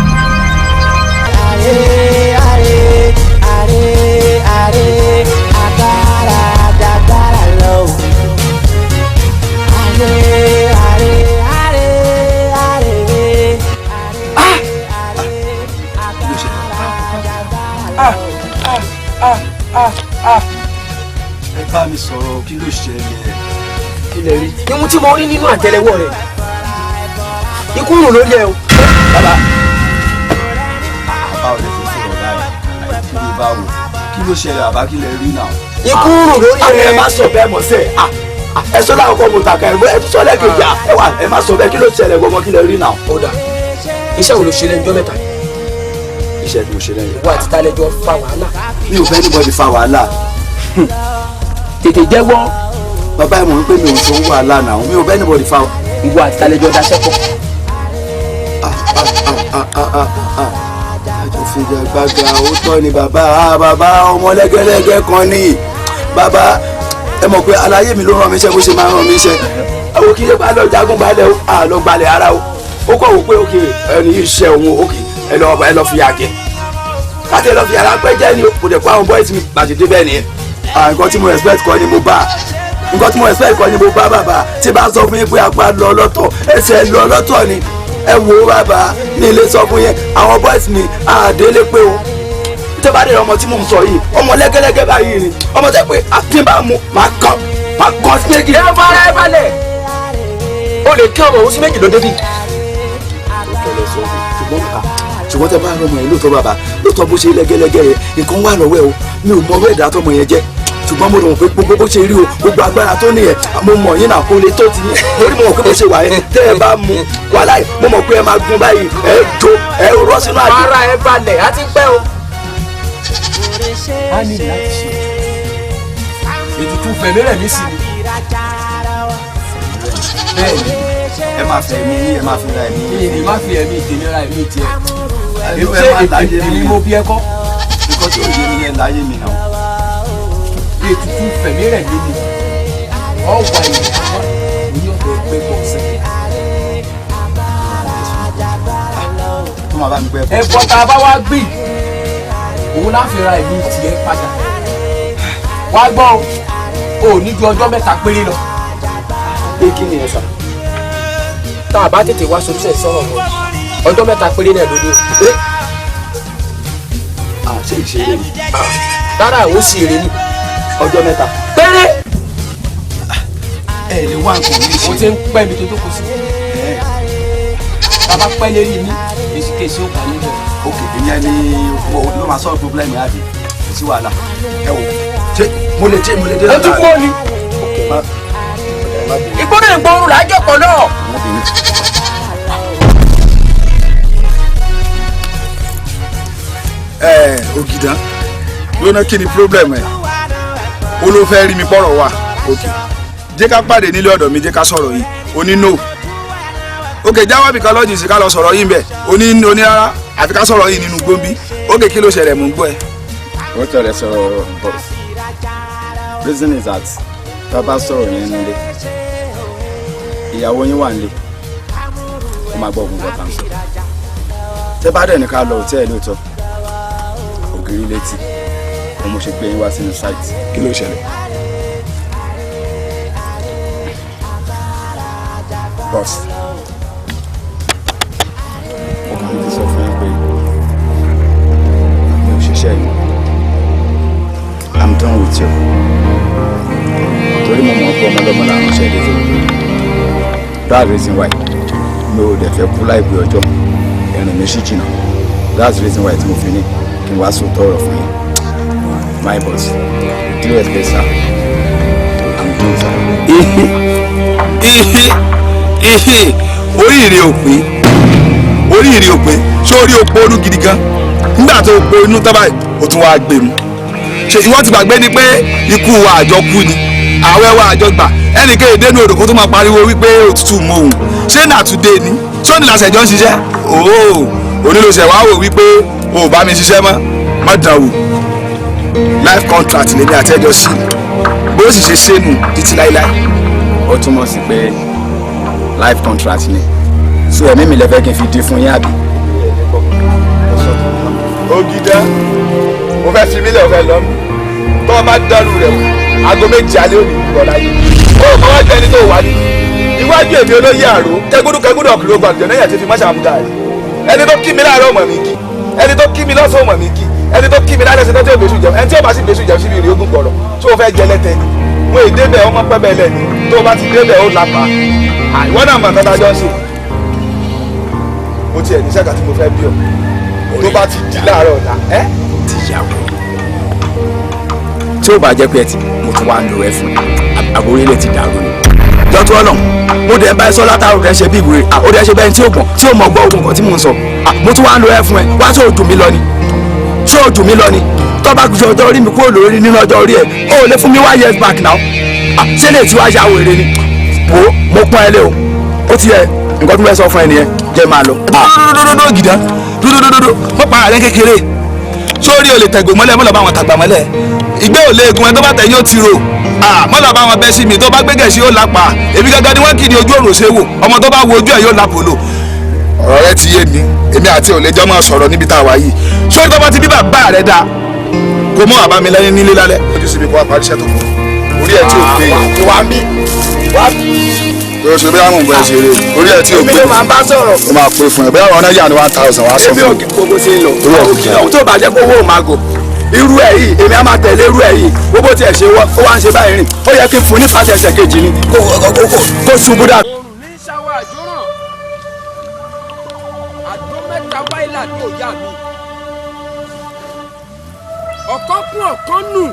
Speaker 13: Àrè àrè àrè àrè agbára jagbára lọ. Àrè àrè àrè àrè àrè agbára jagbára lọ.
Speaker 1: Ẹ bá mi sọ̀rọ̀, kí ló ṣẹlẹ̀?
Speaker 7: Kí lẹ rí? Ihun tí mo rí nínú àtẹ́lẹwọ́ rẹ̀, ikú rùn lórí ẹ o.
Speaker 1: Bàbá, báwo lè ṣe sọ̀rọ̀ báyìí? Kí ló bá wò? Kí ló ṣẹlẹ̀ bàbá, kí lẹ rí náà?
Speaker 7: Ikú rùn lórí ẹ.
Speaker 1: Ẹ má sọ bẹ́ẹ̀ mọ̀ sẹ́, ẹ sọ lákòókò mo tàkà ẹ sọ lẹ́kẹ̀jì, ẹ wà ẹ má sọ bẹ́ẹ̀, kí ló ṣẹlẹ̀ gbọ́ngàn, kí lẹ rí náà?
Speaker 7: Ó dà, iṣẹ́ wo ló ṣe lẹ́nu ọjọ́ mẹ́ta yìí?
Speaker 1: Iṣẹ́ tí mo ṣe lẹ́yìn.
Speaker 7: Ìwọ àti Tálẹ́jọ́ fa wàhálà.
Speaker 1: Mi ò fẹ́ anybody fa wàhálà.
Speaker 7: Tètè jẹ́wọ́.
Speaker 1: Bàbá ẹ mọ̀ wípé mi ò tó wàhálà náà, mi ò fẹ́ anybody fa.
Speaker 7: Ìwọ àti Tálẹ́jọ́ daṣẹ́ pọ̀.
Speaker 1: Àjọ fìjàgbága ó tọ́ ni bàbá, bàbá ọmọ lẹ́gẹ́lẹ́gẹ́ kan ní. Bàbá ẹ mọ̀ pé aláyé mi ló rán mi iṣẹ́ bó ṣe máa rán mi iṣẹ́. Àwọn kì í ṣe pé àlọ́ jagun balẹ̀ o, àlọ́ gbalẹ̀ ara o. Ó kọ̀ wò pé òkè ẹni yìí ṣe òun òkè ẹ lọ fi àjẹ. Káṣí ẹ lọ fi ara pẹ́ jẹ́ ni kò dẹ̀ kó àwọn boys mi bàjẹ́ dé bẹ́ẹ̀ nìyẹn. Nǹkan tí mo respect kọ́ ni mo bá. Nǹkan tí mo respect kọ́ ni mo bá bàbá. Tí bá sọ fún yín pé apá lọ lọ́tọ̀, ẹsẹ̀ lọ lọ́tọ̀ ni. Ẹ wo bàbá ní ilé sọ fún yẹn àwọn boys mi àdélé pé o tẹ bá dé ọmọ tí mò ń sọ yìí ọmọ lẹ́gẹ́lẹ́gẹ́ báyìí ni ọmọ tẹ pé àti bá mu máa kàn máa kàn sí méjì.
Speaker 7: Ẹ fara ẹ balẹ̀, o lè kí ọmọ òun sí méjì ló débi.
Speaker 1: Ṣùgbọ́n tẹ bá rọmọ yẹn lóòótọ́ bàbá lóòótọ́ bó ṣe lẹ́gẹ́lẹ́gẹ́ yẹn nǹkan wà lọ́wọ́ ẹ o, mi ò mọ ọwọ́ ẹ̀dá tọmọ yẹn jẹ́, ṣùgbọ́n mo rò pé gbogbo bó ṣe rí o gbogbo agbára tó nìyẹn mo mọ̀ yín náà kó lè tó ti yín torí mo mọ̀ pé bó ṣe wà yẹn tẹ́ ẹ bá mu wàláì mo mọ̀ pé ẹ máa gun báyìí ẹ jó ẹ rọ́ sínú àjò.
Speaker 7: Ara ẹ balẹ̀ á ti pẹ́ o. A ní láti ṣe ètùtù fẹ̀mí rẹ̀ mí sí ni. Bẹ́ẹ̀ni
Speaker 1: ẹ máa fẹ́ mi ẹ máa fi ra ẹ̀mí.
Speaker 7: Èmi máa fi ẹ̀mí tèmi ra ẹ̀mí tiẹ̀.
Speaker 1: Ṣé
Speaker 7: èmi mo bí ẹ kọ́?
Speaker 1: Nǹkan tí ò yé mi yẹn láyé mi náà.
Speaker 7: Ètùtù fẹ̀mí rẹ̀ mí ni ọ̀wà ìlú ní ọ̀dọ̀ ẹgbẹ́ bọ̀ sẹ́yìn.
Speaker 1: Tó máa bá mi gbẹ́ bọ̀.
Speaker 7: Ẹ̀fọ́ tá a bá wá gbìn òun láfi ra ẹ̀mí tiẹ̀ padà. Wá gbọ́ o, ò ní ju ọjọ́ mẹ́ta péré lọ.
Speaker 1: Pé kí ni ẹ sà?
Speaker 7: Tá a bá tètè wá solution sọ̀rọ̀ mọ́, ọjọ́ mẹ́ta péré náà ló dé.
Speaker 1: Ṣé ìṣeré ni?
Speaker 7: Rárá, ó sì èrè ni.
Speaker 1: Ọjọ́ mẹ́ta
Speaker 7: péré.
Speaker 1: Ẹ lè wá nǹkan mi ṣe.
Speaker 7: Mo ti ń pẹ́ mi tó jókòó sí. Bàbá pẹ́ lérí mi, èsìkèsì ó kà níbẹ̀.
Speaker 1: Ok, ìyẹn ni ló máa sọ problem yẹn àbí? Kò sí wàhálà. Ẹ wò, ṣé mo lè ṣe mo lè dé
Speaker 7: Ó tún kú ni. Ìgbóná ìgbóorùn làájọpọ̀ náà.
Speaker 9: Ẹ Ògìdán lóná, kí ni problem ẹ? Ó ló fẹ́ rí mi pọ̀rọ̀ wà. Ok, jẹ́ ká pàdé nílé ọ̀dọ̀ mi, jẹ́ ká sọ̀rọ̀ yìí. Ó ní no. Ok, jáwọ́ bìkan lọ́jọ́ sí ká lọ sọ̀rọ̀ yìí bẹ̀. Ó ní rárá, àfi ká sọ̀rọ̀ yìí nínú gbòǹbí. Ok, kí ló ṣẹlẹ̀? Mò ń gbọ́ ẹ.
Speaker 10: Ó tọ̀rẹ̀ sọ̀rọ̀ boss. Reason is that tá a bá sọ̀rọ̀ yẹn nílé, ìyàwó yín wà nílé, ó máa gbọ́ ogun kọta ń sọ. Tẹ́ bá dẹ̀ ní ká lọ hòtẹ́ẹ̀lì lóòótọ́, ògiri létí.
Speaker 1: Òun mo ṣe gbé yín wá sínú site.
Speaker 9: Kí ló ṣẹlẹ̀?
Speaker 1: Boss, mo kàn ti sọ fún yín pé mi ò ṣiṣẹ́ yìí. I'm done with you. Torí mo mọ̀ pé ọmọlọ́mọ làwọn ṣe lè tó. That's the reason why mi ò dẹ̀ fẹ́ kú láìpẹ́ ọjọ́, ẹ̀rìn mi ṣì jìnnà. That's the reason why tí mo fi ní kí n wá sòótọ́ ọ̀rọ̀ fún yín. My boss, with due respect, sir, I'm done, sir.
Speaker 9: Oríire ò pé, oríire ò pé. Ṣé orí o ponú gidi gan? Nígbà tó o po inú tán báyìí, o tún wá gbé mu. Ṣé ìwọ ti gbàgbé ni pé ikú wa àjọ kú ni, àwẹ̀ wa àjọ gbà? Ẹnìkan èdè odò kó tó máa pariwo wípé òtútù mú òun. Ṣé nàtúndé ni? Ṣé òní làṣẹ jọ ń ṣiṣẹ́? Òó, onílòṣẹ̀ wá wò wípé o ò bá mi ṣiṣẹ́ mọ́, má dàn wò. Life contract lèmi àti ẹjọ́ sí, bó sì ṣe ṣe nù títí láíláí.
Speaker 1: Ó túmọ̀ sí pé life contract ni, so ẹ̀mí mi lẹ fẹ́ kí n fi dín fún yín àbí?
Speaker 9: Ògìdá, mo fẹ́ fi mílẹ̀ ọ̀fẹ́ lọ mi. Tó o bá dárú rẹ̀ wò, aago 7 alẹ́ òní ìbọn láyé. Ó mọ wájú ẹni tó wà ní. Iwájú èmi olóyè àrò, kẹgúdú kẹgúdú ọ̀kìlì ogun àlùjọ náà yàtí fi máṣá àmúga rẹ̀. Ẹni tó kí mi láàárọ̀ ọmọ mi kí. Ẹni tó kí mi lọ́sàn ọmọ mi kí. Ẹni tó kí mi lálẹ́ ṣe tọ́jú òbèṣù jẹun. Ẹni tí ó bá sì bèṣù jẹun síbi ìrì ogun gbọ̀rọ̀. Tí o fẹ́ jẹ lẹ́tẹ̀ ni. Mo ì débẹ̀ ọmọ pẹ́bẹ́ lẹ̀ ni. Tó o bá ti débẹ̀ ó lápá. Ìwọ náà mọ̀ nǹkan tá a jọ ń ṣe. Mo tiẹ̀ ní sẹ́kà tí mo fẹ́ bí ọ. Tó bá ti di láàárọ̀ ọ̀la, ẹ́
Speaker 1: ti yàwó. Tí ó bá jẹ́ pé ẹ ti mo tún wá ń lo ẹ fún àbórílẹ̀ ti dàrú ni.
Speaker 9: Jọ́tú ọ̀nà, mo dẹ̀ bá ẹ sọ látàrò rẹ ṣe bí ìwúre, ó dẹ̀ ṣe bẹ́ẹ̀ tí ó gbọ̀n tí ó mọ̀ gbọ́ ogun kan tí mò ń sọ. Mo tún wá ń lo ẹ fún ẹ, wá ṣé o dùn mí lọ ni? Ṣé o dùn mí lọ ni? Tó bá gbé ọjọ́ orí mi kúrò lórí nínú ọjọ́ orí ẹ, o ò lè fún mi 1 year back now. Ṣé lè tí wàá ya wèrè ni? Wo, mo pọ́n ẹ lé o, ó ti yẹ nǹkan tí mo fẹ́ sọ fún ẹ nìyẹn, jẹ́ máa lọ. Dúdúdúdú gìdá, dúdúdúdú, mo pa ààrẹ kékeré. Sórí o lè tẹ̀gbò mọ́lẹ̀, mọ́lẹ̀ bá wọn tàgbà mọ́lẹ̀. Ìgbé ò léegun ẹ tó bá tẹ̀yìn ó ti rò. Mọ́lẹ̀ bá wọn bẹ́ sí mi, tó bá gbégẹ̀ sí ó lápá. Èmi gangan ni wọ́n kì í ní ojú òrùn ṣe wò. Ọmọ tó bá wo ojú ẹ̀ yóò lápòlò. Ọ̀rọ̀ rẹ ti yé mi, èmi àti òlejò máa sọ̀rọ̀ níbi tá a wà yìí. Sórí tó bá ti bí bàbá rẹ dáa, kò mọ́ àbá mi lẹ́yìn nílé lálẹ́. Ojú síbi kó wá parí iṣẹ́ tó kù. Orí ẹ̀ tí ò gbé yìí.
Speaker 7: Wá mi, wá mi.
Speaker 9: Yóò ṣe bí àwọn ọ̀gbọ́n ẹ̀ ṣe eré. Orí ẹ̀ tí ò gbé.
Speaker 7: Èmi ló máa bá sọ̀rọ̀.
Speaker 9: Ó máa pè fún ẹ. Bóyá àwọn náírà ní 1000 wàá sọ fún mi.
Speaker 1: Èmi ò gbogbo ṣe ń lọ. Tó bá jẹ́ kó owó máa gò. Irú ẹ̀ yìí, èmi á máa tẹ̀lé irú ẹ̀ yìí. Gbogbo tiẹ̀ ṣe wọ́n, ó wá ń ṣe báyìí rìn. Ó yẹ kí n fún ní pàṣẹ ẹsẹ̀ kejì ni. Kó ṣubú dà.
Speaker 17: Oòrùn ní ṣáwá àjóràn. Àdó mẹ́ta wáyé làdó ìyá mi. Ọ̀kan kún ọ̀kan nù.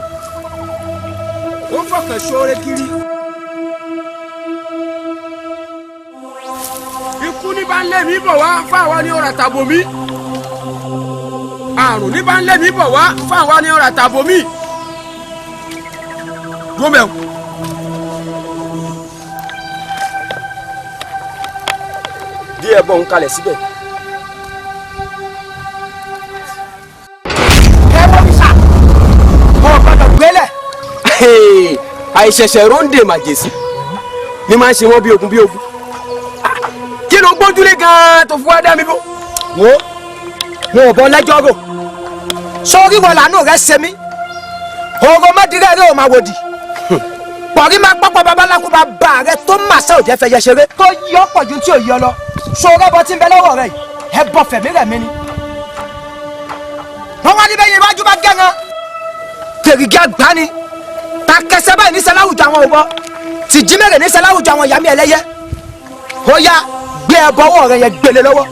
Speaker 17: Ó fọkàn ṣoore kiri. Ikú ní bá ń lé mi bọ̀ wá fáwa ní ọ̀rà tàbò mi. Àrùn ní bá ń lé mi bọ̀ wá fáwa ní ọ̀rà tàbò mi. Dúró mẹ́wọ̀.
Speaker 10: Díẹ̀ bọ̀ ń kalẹ̀ síbẹ̀.
Speaker 6: Ẹ wọ́n mi sà, mo gbọ́dọ̀ gbélẹ̀.
Speaker 10: Àìṣẹ̀ṣẹ̀ róńdè màjèsí ni máa ń ṣe wọ́n bí ogun bí ogun. Kí ló gbójúlé gan-an tó fi wá dá mi bó.
Speaker 7: Wo, wọn ò bọ lẹ́jọ́ rò. Sórí wọn làánú rẹ ṣe mí. Òrò mọ́dìrẹ́ rẹ ò máa wòdì. Pọ̀rí máa pọ́pọ́ babaláku bá bá rẹ tó mà sẹ́ òjẹ́ fẹ́ yẹ ṣeré. Tó yí ọ pọ̀ ju tí ò yí ọ lọ. Sórí ẹbọ tí ń bẹ lọ́wọ́ rẹ yìí, ẹbọ fẹ̀mí rẹ̀ mí ni. Wọ́n wá níbẹ̀ yẹn iwájú bá gẹ́ran. Tèrìgì àgbá ni. Ta kẹsẹ́ báyìí níṣẹ́ láwùjọ àwọn òbọ. Tìjí mẹ́rẹ̀ níṣẹ́ láwùjọ àwọn ìyá mi ẹlẹ́yẹ. Ó yá gbé ẹbọ ọwọ́ rẹ yẹn gbélé lọ́wọ́.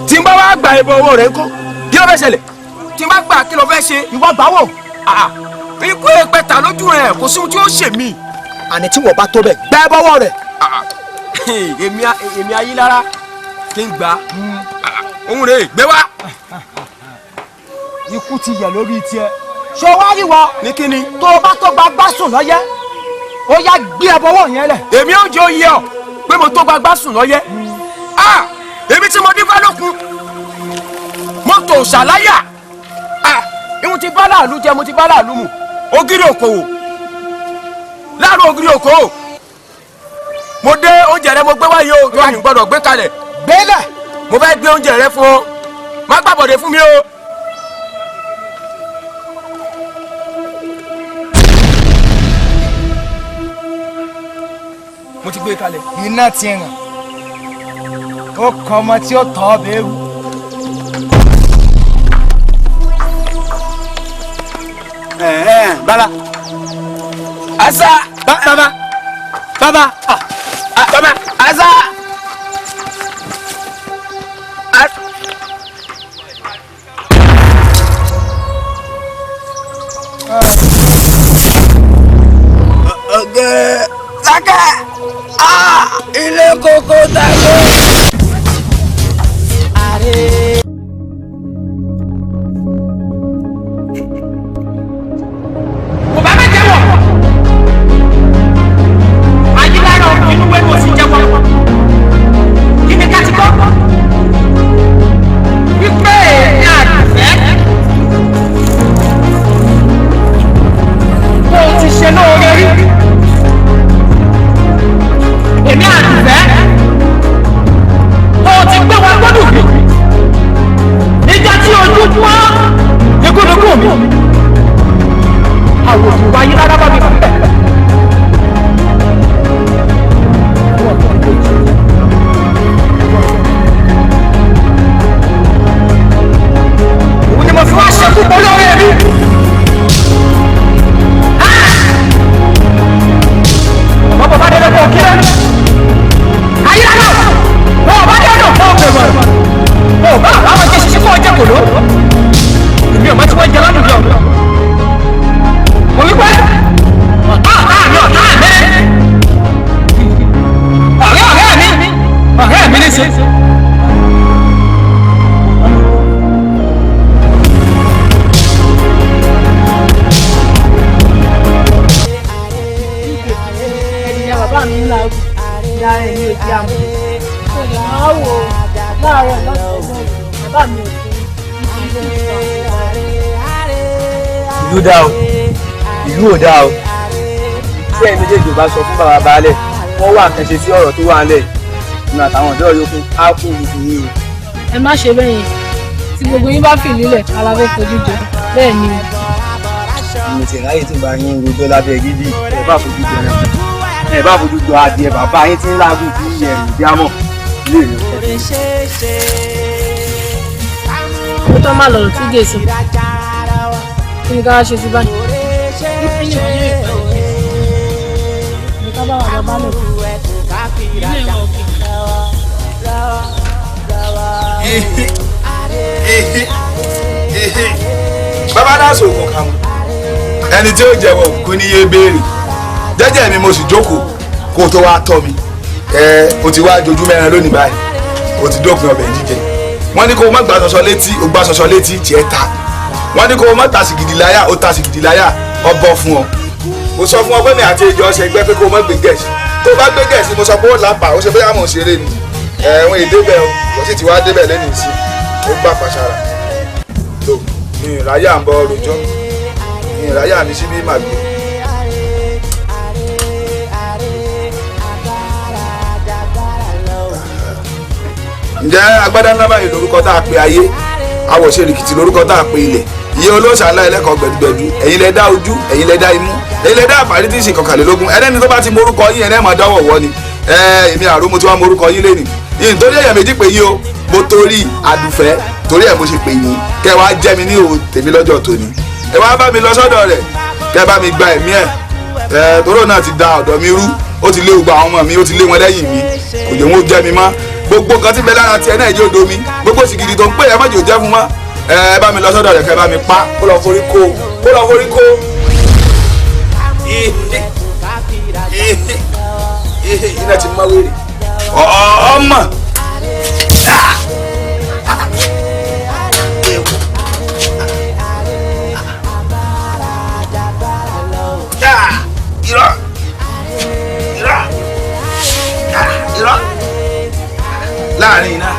Speaker 10: Tí n bá wá gba ẹbọ ọwọ́ rẹ ńkọ́, kí ló fẹ́ ṣẹlẹ̀? Tí n bá gbà kí ló fẹ́ ṣe?
Speaker 7: Ìwọ gbà wò.
Speaker 10: Ikú ẹgbẹ́ta lójú rẹ̀ kò sí ohun tí ó ṣe mí.
Speaker 7: Àní tí wọ́n bá tó bẹ̀ gbá ẹbọ ọwọ́ rẹ̀.
Speaker 10: Èmi ayélára kí n gbà. Òun rè gbé wá.
Speaker 7: Ikú ti yẹ lórí tiẹ̀. Ṣé o wá rí wọ?
Speaker 10: Ní kíni?
Speaker 7: Tó o bá tó gba gbásùn lọ́yẹ́, ó yá gbé ẹbọ ọwọ́ yẹn lẹ̀.
Speaker 10: Èmi ò jẹ́ oyè ọ pé mo tó gba gbásùn lọ́yẹ́. Èmi tí mo dífá lókun, mo tò ṣàláyà. Ìhun ti bá láàlú jẹ, mo ti bá láàlú mu. Ògiri òkòwò, láàrú ògiri òkòwò. Mo dé oúnjẹ rẹ mo gbé wáyé o, tó ní gbọ́dọ̀ gbé kalẹ̀.
Speaker 7: Gbélẹ̀.
Speaker 10: Mo fẹ́ gbé oúnjẹ rẹ fún ọ, má gbàbọ̀dé fún mi o.
Speaker 6: Mo ti gbé kalẹ̀. Iná ti ràn ó kọ ọmọ tí ó tọ́ ọbẹ̀ ewu.
Speaker 1: Baba asa baba baba baba asa.
Speaker 6: Ọ̀gẹ́ sákẹ́ ilé kókó tàgbé.
Speaker 17: Kò bá mẹ́jẹ̀ wọ̀ ayélujára inú wẹ́nu òsì jẹ́wọ́ kí ni ká ti gbọ́ wípé ní àdùfẹ́ kó o ti ṣe lóore rí èmi àdùfẹ́ kó o ti gbé wa gbọ́dọ̀ mi níjà tí ojú pọ́n ikúnukú mi àwòrán wáyé rárá bá mi fẹ́. Òun ni mo fi wá ṣekú pọ̀ lórí mi. Ọmọ bàbá dé lọ́kọ̀ kí lẹ́nu. Ayé rárá o, wọn ò bá dé ọ̀nà fún ọ̀gbẹ̀ mọ̀. Wọn ò bá àwọn jẹ ṣiṣẹ́ fún ọjà kòló. Èmi ò mọ̀ tí wọ́n jẹ lọ́dún lọ. Mo wí pé ọ̀tá ọ̀tá mi ọ̀tá mi. Ọ̀rẹ́ ọ̀rẹ́ mi ọ̀rẹ́ mi ní ṣe.
Speaker 8: Ẹ̀yìn bàbá mi ń la ìyá rẹ̀ ní òjì àmọ́. Kò lè máa wò ó láàárọ̀ lọ́sàn-án lóru bàbá mi ò fi
Speaker 3: Ìlú dá o, ìlú ò dá o. Tí ẹ̀yin méjèèjì ò bá sọ fún bàbá baálẹ̀, wọ́n wà nǹkan ṣe sí ọ̀rọ̀ tó wà ńlẹ̀ nínú àtàwọn ọ̀dọ́ yòókù á kú gbogbo yín o.
Speaker 8: Ẹ má ṣe bẹ́ẹ̀ yẹn, tí gbogbo yín bá fìlú lẹ̀ alábẹ́ fojú jọ bẹ́ẹ̀ ni o.
Speaker 3: Mo ti ráyè tí bá yín rojọ́ lábẹ́ gidi, ẹ bá fojú jọ rẹ, ẹ bá fojú jọ adìẹ bàbá yín tí ń lágùn tí ń yẹ ẹ̀rù díámọ̀ ilé rẹ.
Speaker 8: Ó tọ́ má lọ̀rọ̀ tí gèsè kí ni ká wá ṣe sí báyìí. Ní ká bá wà bàbá lò.
Speaker 9: Bàbá náà sògùn kan mọ́ ẹni tí ó jẹ́wọ́ kò ní yé béèrè. Jẹ́jẹ́ mi mo sì jókòó kó tó wá tọ́ mi. Ẹ o ti wá jojú mẹ́rin lónìí báyìí, o ti dópin ọbẹ̀ jíjẹ. Wọ́n ní kó o má gbà ṣọṣọ létí, o gbà ṣọṣọ létí tiẹ̀ ta. Wọ́n ní kó o má ta sìgìdì láyà, o ta sìgìdì láyà, ọbọ̀ fún ọ. Mo sọ fún ọ pé mi àti ìjọ ọ̀sẹ̀ gbẹ́ pé kó o má gbé gẹ̀ẹ́sì. Tó o bá gbé gẹ̀ẹ́sì mo sọ pé ó lápá, ó ṣe bóyá mò ń ṣeré ni. Ẹ̀wọ̀n èdè bẹ̀ o, wọ́n sì ti wá débẹ̀ lẹ́nu ìsìn, ó gbà pàṣàrà. Tó mi ìráyà ń bọ rojọ́, mi ìráyà mi síbí màgbé. Ǹjẹ́ agbádá ńlá báyìí lórúkọ tá a pe ayé, awọ̀ṣe rìkìtì lórúkọ tá a pe ilẹ̀, iye olóòṣà ńlá ẹlẹ́kọ̀ọ́ gbẹ̀dúgbẹ̀dú, ẹ̀yin lẹ dá ojú, ẹ̀yin lẹ dá imú, ẹ̀yin lẹ dá àfàrí tí ń ṣe kọkànlélógún. Ẹlẹ́ni tó bá ti morúkọ yín ẹ̀rẹ́ máa dáwọ̀ wọ́ ni. Èmi àrò mo ti wá morúkọ yín lẹ́nìí yìí nítorí èèyàn méjì pè yín o, mo torí àdùfẹ́ torí ẹ̀ mo ṣe pè yín kẹ́ wá jẹ́ mi ní o tèmi lọ́jọ́ tòní. Ẹ wá bá mi lọ sọ́dọ̀ rẹ̀ kẹ́ bá mi gba ẹ̀mí ẹ̀. Ẹ toró náà ti da ọ̀dọ̀ mi rú, ó ti lé gbogbo àwọn ọmọ mi, ó ti lé wọn lẹ́yìn mi, kò jẹ́ wọn ó jẹ́ mi mọ́. Gbogbo nǹkan tí bẹ lára tiẹ̀ náà jẹ́ odò mi, gbogbo sìgìdì tó ń pè é má jẹ́ ò jẹ́ fún mọ́. Ẹ bá mi lọ sọ́dọ̀ rẹ̀ kẹ́ bá mi pa, kó lọ forí kó, kó lọ forí kó. Iná ti mọ́ wéré ọmọ. Irọ́ irọ́ irọ́ láàrin iná.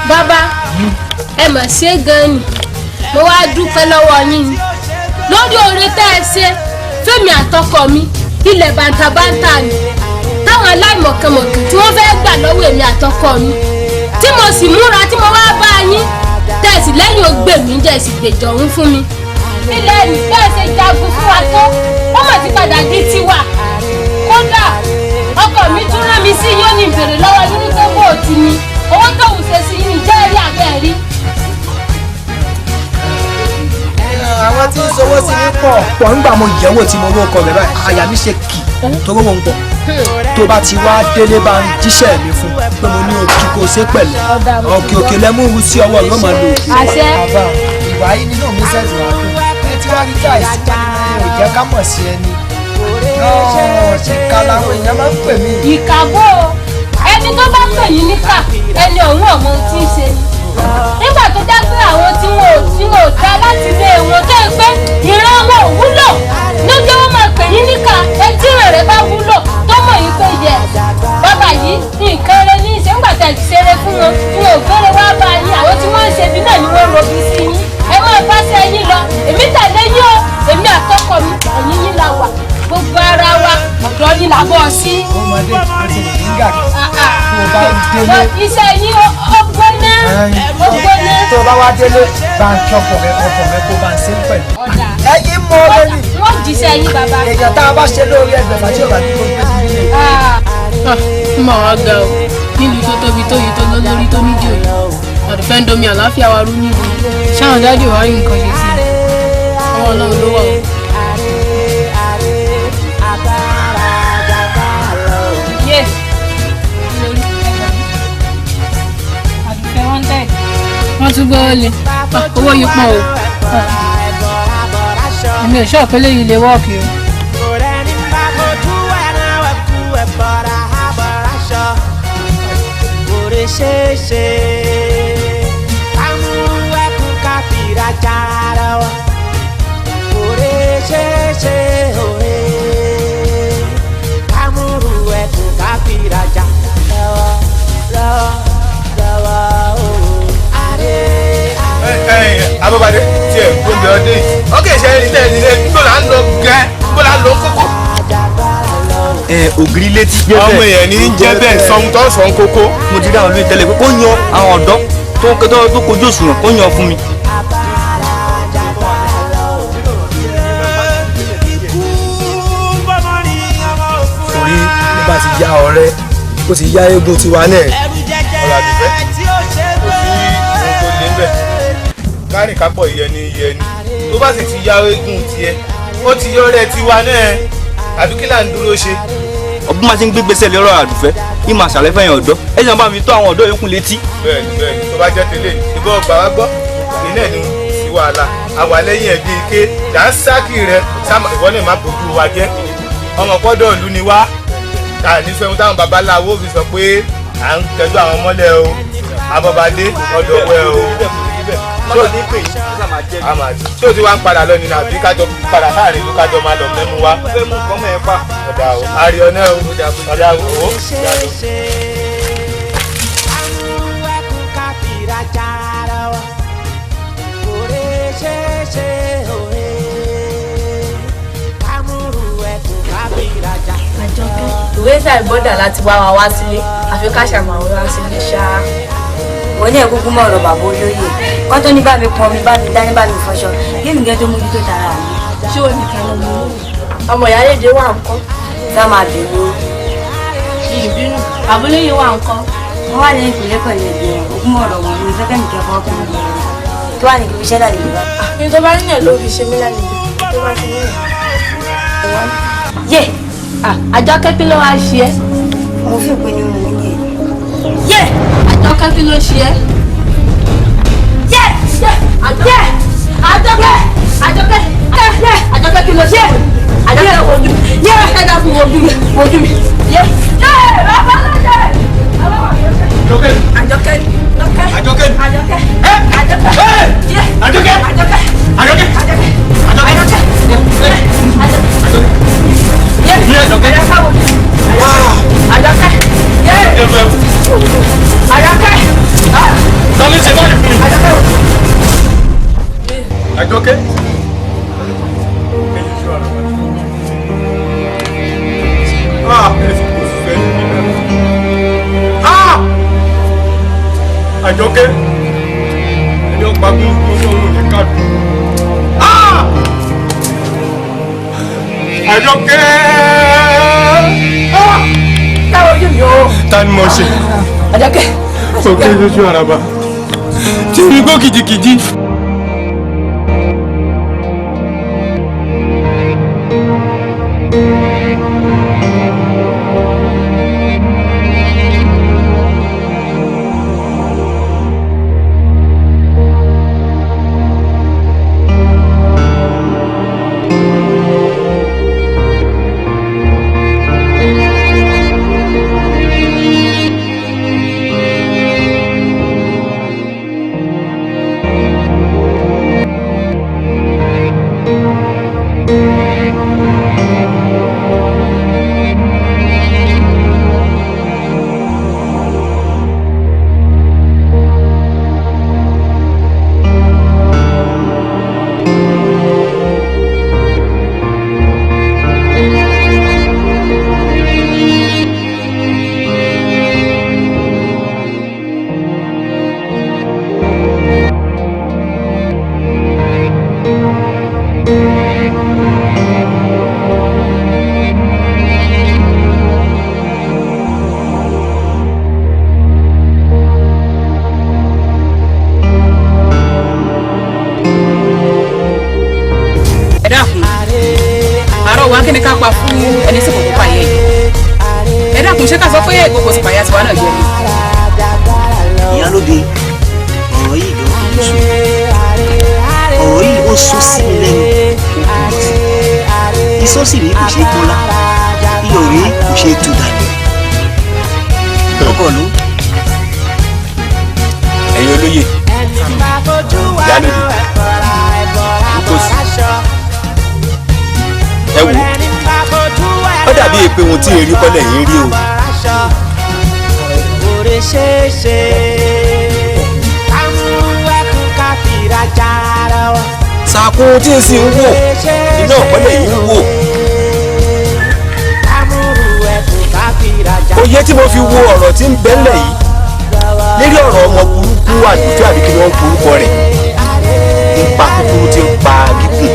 Speaker 11: Bàbá ẹ mà ṣe gan ni, mo wá dúpẹ́ lọ́wọ́ yín ni lórí oore tẹ́ ẹ ṣe fẹ́mi àtọkọ mi. Ilẹ̀ bàǹtàbàǹtà ni táwọn aláìmọ̀kànmọ̀kàn tí wọ́n fẹ́ gbà lọ́wọ́ èmi àtọkọ mi, tí mo sì múra tí mo wá bá yín tẹ́ ẹ sì Ẹ̀sìn lẹ́yìn ògbè mi jẹ́ ẹ̀sìn gbèjọ òun fún mi. Ilẹ̀ bẹ́ẹ̀ ṣe jagun fún wa tó, ó mà ti padà di tiwa. Kódà ọkọ mi tún rán mi sí yóò ní ìbèrè lọ́wọ́ yín ní pé bó o ti ní owó tóun ṣe sí yín jẹ́ ẹ̀rí àbẹ́ rí.
Speaker 6: Àwọn tí ń sọwọ́ sí mi pọ̀. Pọ̀ ńgbà mo yẹ̀wò tí mo rókọ rẹ̀ báyìí, àyà mi ṣe kì tó rówó ń pọ̀. Tó bá ti wá délé bá ń jíṣẹ́ mi fún pé mo ní òkì kò ṣe pẹ̀lẹ́. Òkè òkè lẹ́mú ru sí ọwọ́ ló máa lò.
Speaker 11: Àṣẹ.
Speaker 6: Bàbá ìwà yìí nínú mi ṣẹ̀ṣẹ̀ wá dùn. Ẹ ti wá rí táìsì ò jẹ́ ká mọ̀ sí ẹni. Ìkà làwọn èèyàn máa ń pè mí.
Speaker 11: Ìkàbọ̀ ẹni tó bá pè yín níkà ẹni ọ̀hún ọ̀mọ tí ń ṣe ni. Nígbà tó já pé àwọn tí wọn ò dá láti ilé wọn tó ń pé ìran wọn ò wúlò ló jẹ́ wọ́n máa pè yín níkà. Ẹni tí ìran rẹ̀ bá wúlò tó mọ̀ yín pé yẹ bàbá yìí nǹkan rẹ ní ìṣe ńgbà tẹ̀ ṣeré fún wọn tí wọn ò gbére wá bá yín. Àwọn tí wọ́n ń ṣe bí náà ni wọ́n robi sí yín. Ẹ máa bá ṣe yín lọ, èmi tẹ̀lé yín o, èmi àtọkọ mi ẹ̀yìn yín la wà, gbogbo ara wa ọ̀dọ́ yín la bọ̀ sí.
Speaker 6: Ọmọdé ó ti lè ní gàkí tó bá délé.
Speaker 11: Iṣẹ́ yín ó gbóná ó gbóná.
Speaker 6: Tó bá wá délé bá ń kí ọkọ rẹ kó bá ń ṣe ń pẹ̀lú. Ẹ̀yin mọ lórí.
Speaker 11: Wọ́n jíṣẹ́ yín bàbá.
Speaker 6: Èèyàn tá a bá ṣe lórí ẹgbẹ̀fà tí ò bá ní kó gbé sí ilé.
Speaker 18: Ó mà wá ga o, nílùú tó tóbi tó yìí tó lólórí tó níjòyè, Àdùfẹ́ ń domi àlàáfíà wa rú nílùú. Ṣáwọn dáàdì wàá rí nǹkan ṣe sí i, ọwọ́ Ọlọ́run ló wà o. Wọ́n tún gbọ́ lé owó yìí pọ̀ o, èmi ò ṣọ́ọ̀pù eléyìí lè wọ́ọ̀kì o.
Speaker 9: Abọ́badé tiẹ̀ gbóúnjẹ ọdẹ yìí. Ó kè ṣe ilé ilé níbo là ń lọ gẹ́ níbo là ń lọ kókó.
Speaker 10: Ògiri létí jẹ́ bẹ́ẹ̀.
Speaker 9: Ọmọ yẹn ní í jẹ́ bẹ́ẹ̀ sọ̀hún tó sọ̀hún kókó.
Speaker 10: Mo ti rí àwọn olóyè tẹ́lẹ̀ pé kó yan àwọn ọ̀dọ́ tó kojú òṣùwọ̀n kó yan fún mi.
Speaker 6: Torí ló bá ti ya ọ̀rẹ́ ó ti ya eégún tiwa náà.
Speaker 9: Ọ̀rọ̀ Àdùfẹ́ kò sí ohun tó lé bẹ́ẹ̀. Kárìn kápọ̀ ìyẹni ìyẹni tó bá sì ti ya eégún tiẹ̀ ó ti yọ ọ̀rẹ́ tiwa náà àbí kí là ń dúró ṣe.
Speaker 10: Ọdún máa ti ń gbégbèsè lọ́rọ̀ Àdùfẹ́ ní màá ṣàlẹ́ fẹ̀yìn ọ̀dọ́ ẹ jẹ́ bá mi tó àwọn ọ̀dọ́ yòókù létí.
Speaker 9: Bẹ́ẹ̀ni bẹ́ẹ̀ni tó bá jẹ́ tẹ́lẹ̀ ìbọn ọgbà wa gbọ́ iná ní sí wàhálà àwa lẹ́yìn ẹbí ike dànsákì rẹ ìwọ náà má bójú wa jẹ́ ọmọ pọ́dọ̀ ìlú ni wá ta ní sẹ́wọ́n táwọn babaláwo fi sọ pé à ń tẹ́jú àwọn mọ́lẹ̀ o Abọ́badé ọ̀dọ̀ wẹ̀ o. Ṣé o ti wá ń padà lọ nínú àbí kájọ padà sáàrin ìlú kájọ máa lọ mẹ́mú wá. Ọ̀dà o, àríọ̀ náà o, ọ̀dà o, ìyá lọ.
Speaker 8: Ìwé ìsàlẹ̀ bọ́dà láti wá wa wá sílé, àfi ká ṣàmàwé wá sílé ṣáá.
Speaker 19: Wọ́n ní ẹ̀kúnkún mọ̀ ọ̀rọ̀ bàbá olóyè kọ́ tó ní bá mi pọn mi bá mi dání bá mi fọṣọ gémi gẹ́ tó mójútó tara mi.
Speaker 8: Ṣé o nìkan ló mú ọmọ ìyálédè wà ńkọ́?
Speaker 19: Sá máa bínú.
Speaker 18: Ìbínú àbúlé wà ńkọ́?
Speaker 19: Wọ́n wà ní ìpínlẹ̀ pẹ̀lú ẹ̀gbẹ́ ogún ọ̀rọ̀ wọn ní fẹ́kẹ́ nìkẹ́ fọ́ ọkùnrin tó wà ní kí iṣẹ́ lálejò bá.
Speaker 8: Ní tó bá níyàn ló fi ṣe mí lálejò tó bá ti níyàn.
Speaker 19: Yé!
Speaker 18: Àjọkẹ́ kí ló wá ṣe ẹ́?
Speaker 19: Mo fi ìpinnu ní mò ń yẹ.
Speaker 18: Yé! Àjọkẹ́ kí ló ṣe ẹ́?
Speaker 16: Yé!
Speaker 18: Àjọkẹ́! Àjọkẹ́! Àjọkẹ́! Àjọkẹ́ kí ló ṣe ẹ́? Àjọkẹ́ wojú mi. Yé! Àjọkẹ́ dákun wojú mi. Wojú mi. Yé! Yé! Bàbá lọ́jọ́!
Speaker 9: Àjọkẹ́!
Speaker 18: Àjọkẹ́!
Speaker 9: Àjọkẹ́!
Speaker 18: Àjọkẹ́! Àjọkẹ́! Yé!
Speaker 9: Àjọkẹ́!
Speaker 18: Àjọkẹ́!
Speaker 9: Àjọkẹ́!
Speaker 18: Àjọkẹ́! Àjọkẹ́! Àjọkẹ́! Yé! Àjọkẹ́! Yé! Àjọkẹ́! Àjọkẹ́!
Speaker 9: Àjọkẹ́. Àjọkẹ́. Ẹni
Speaker 5: ló pa gbogbo ọlọ́run ní kádùn. Àjọkẹ́.
Speaker 15: Káwọn ojú mi o.
Speaker 5: Ta ni mo ṣe?
Speaker 15: Àjọkẹ́.
Speaker 5: Òkè lójú àràbà. Tí mi gbọ́ kìjikìji.
Speaker 10: Sàkún tí ń sì ń wò iná ọ̀pẹ́lẹ̀ yìí ń wò. Òye tí mo fi wo ọ̀rọ̀ tí ń bẹ́lẹ̀ yìí lérí ọ̀rọ̀ ọmọ burúkú àdúgbò àbí kí wọ́n ń porúkọ rẹ̀ ń pa kúkúrú tí ń pa gígùn.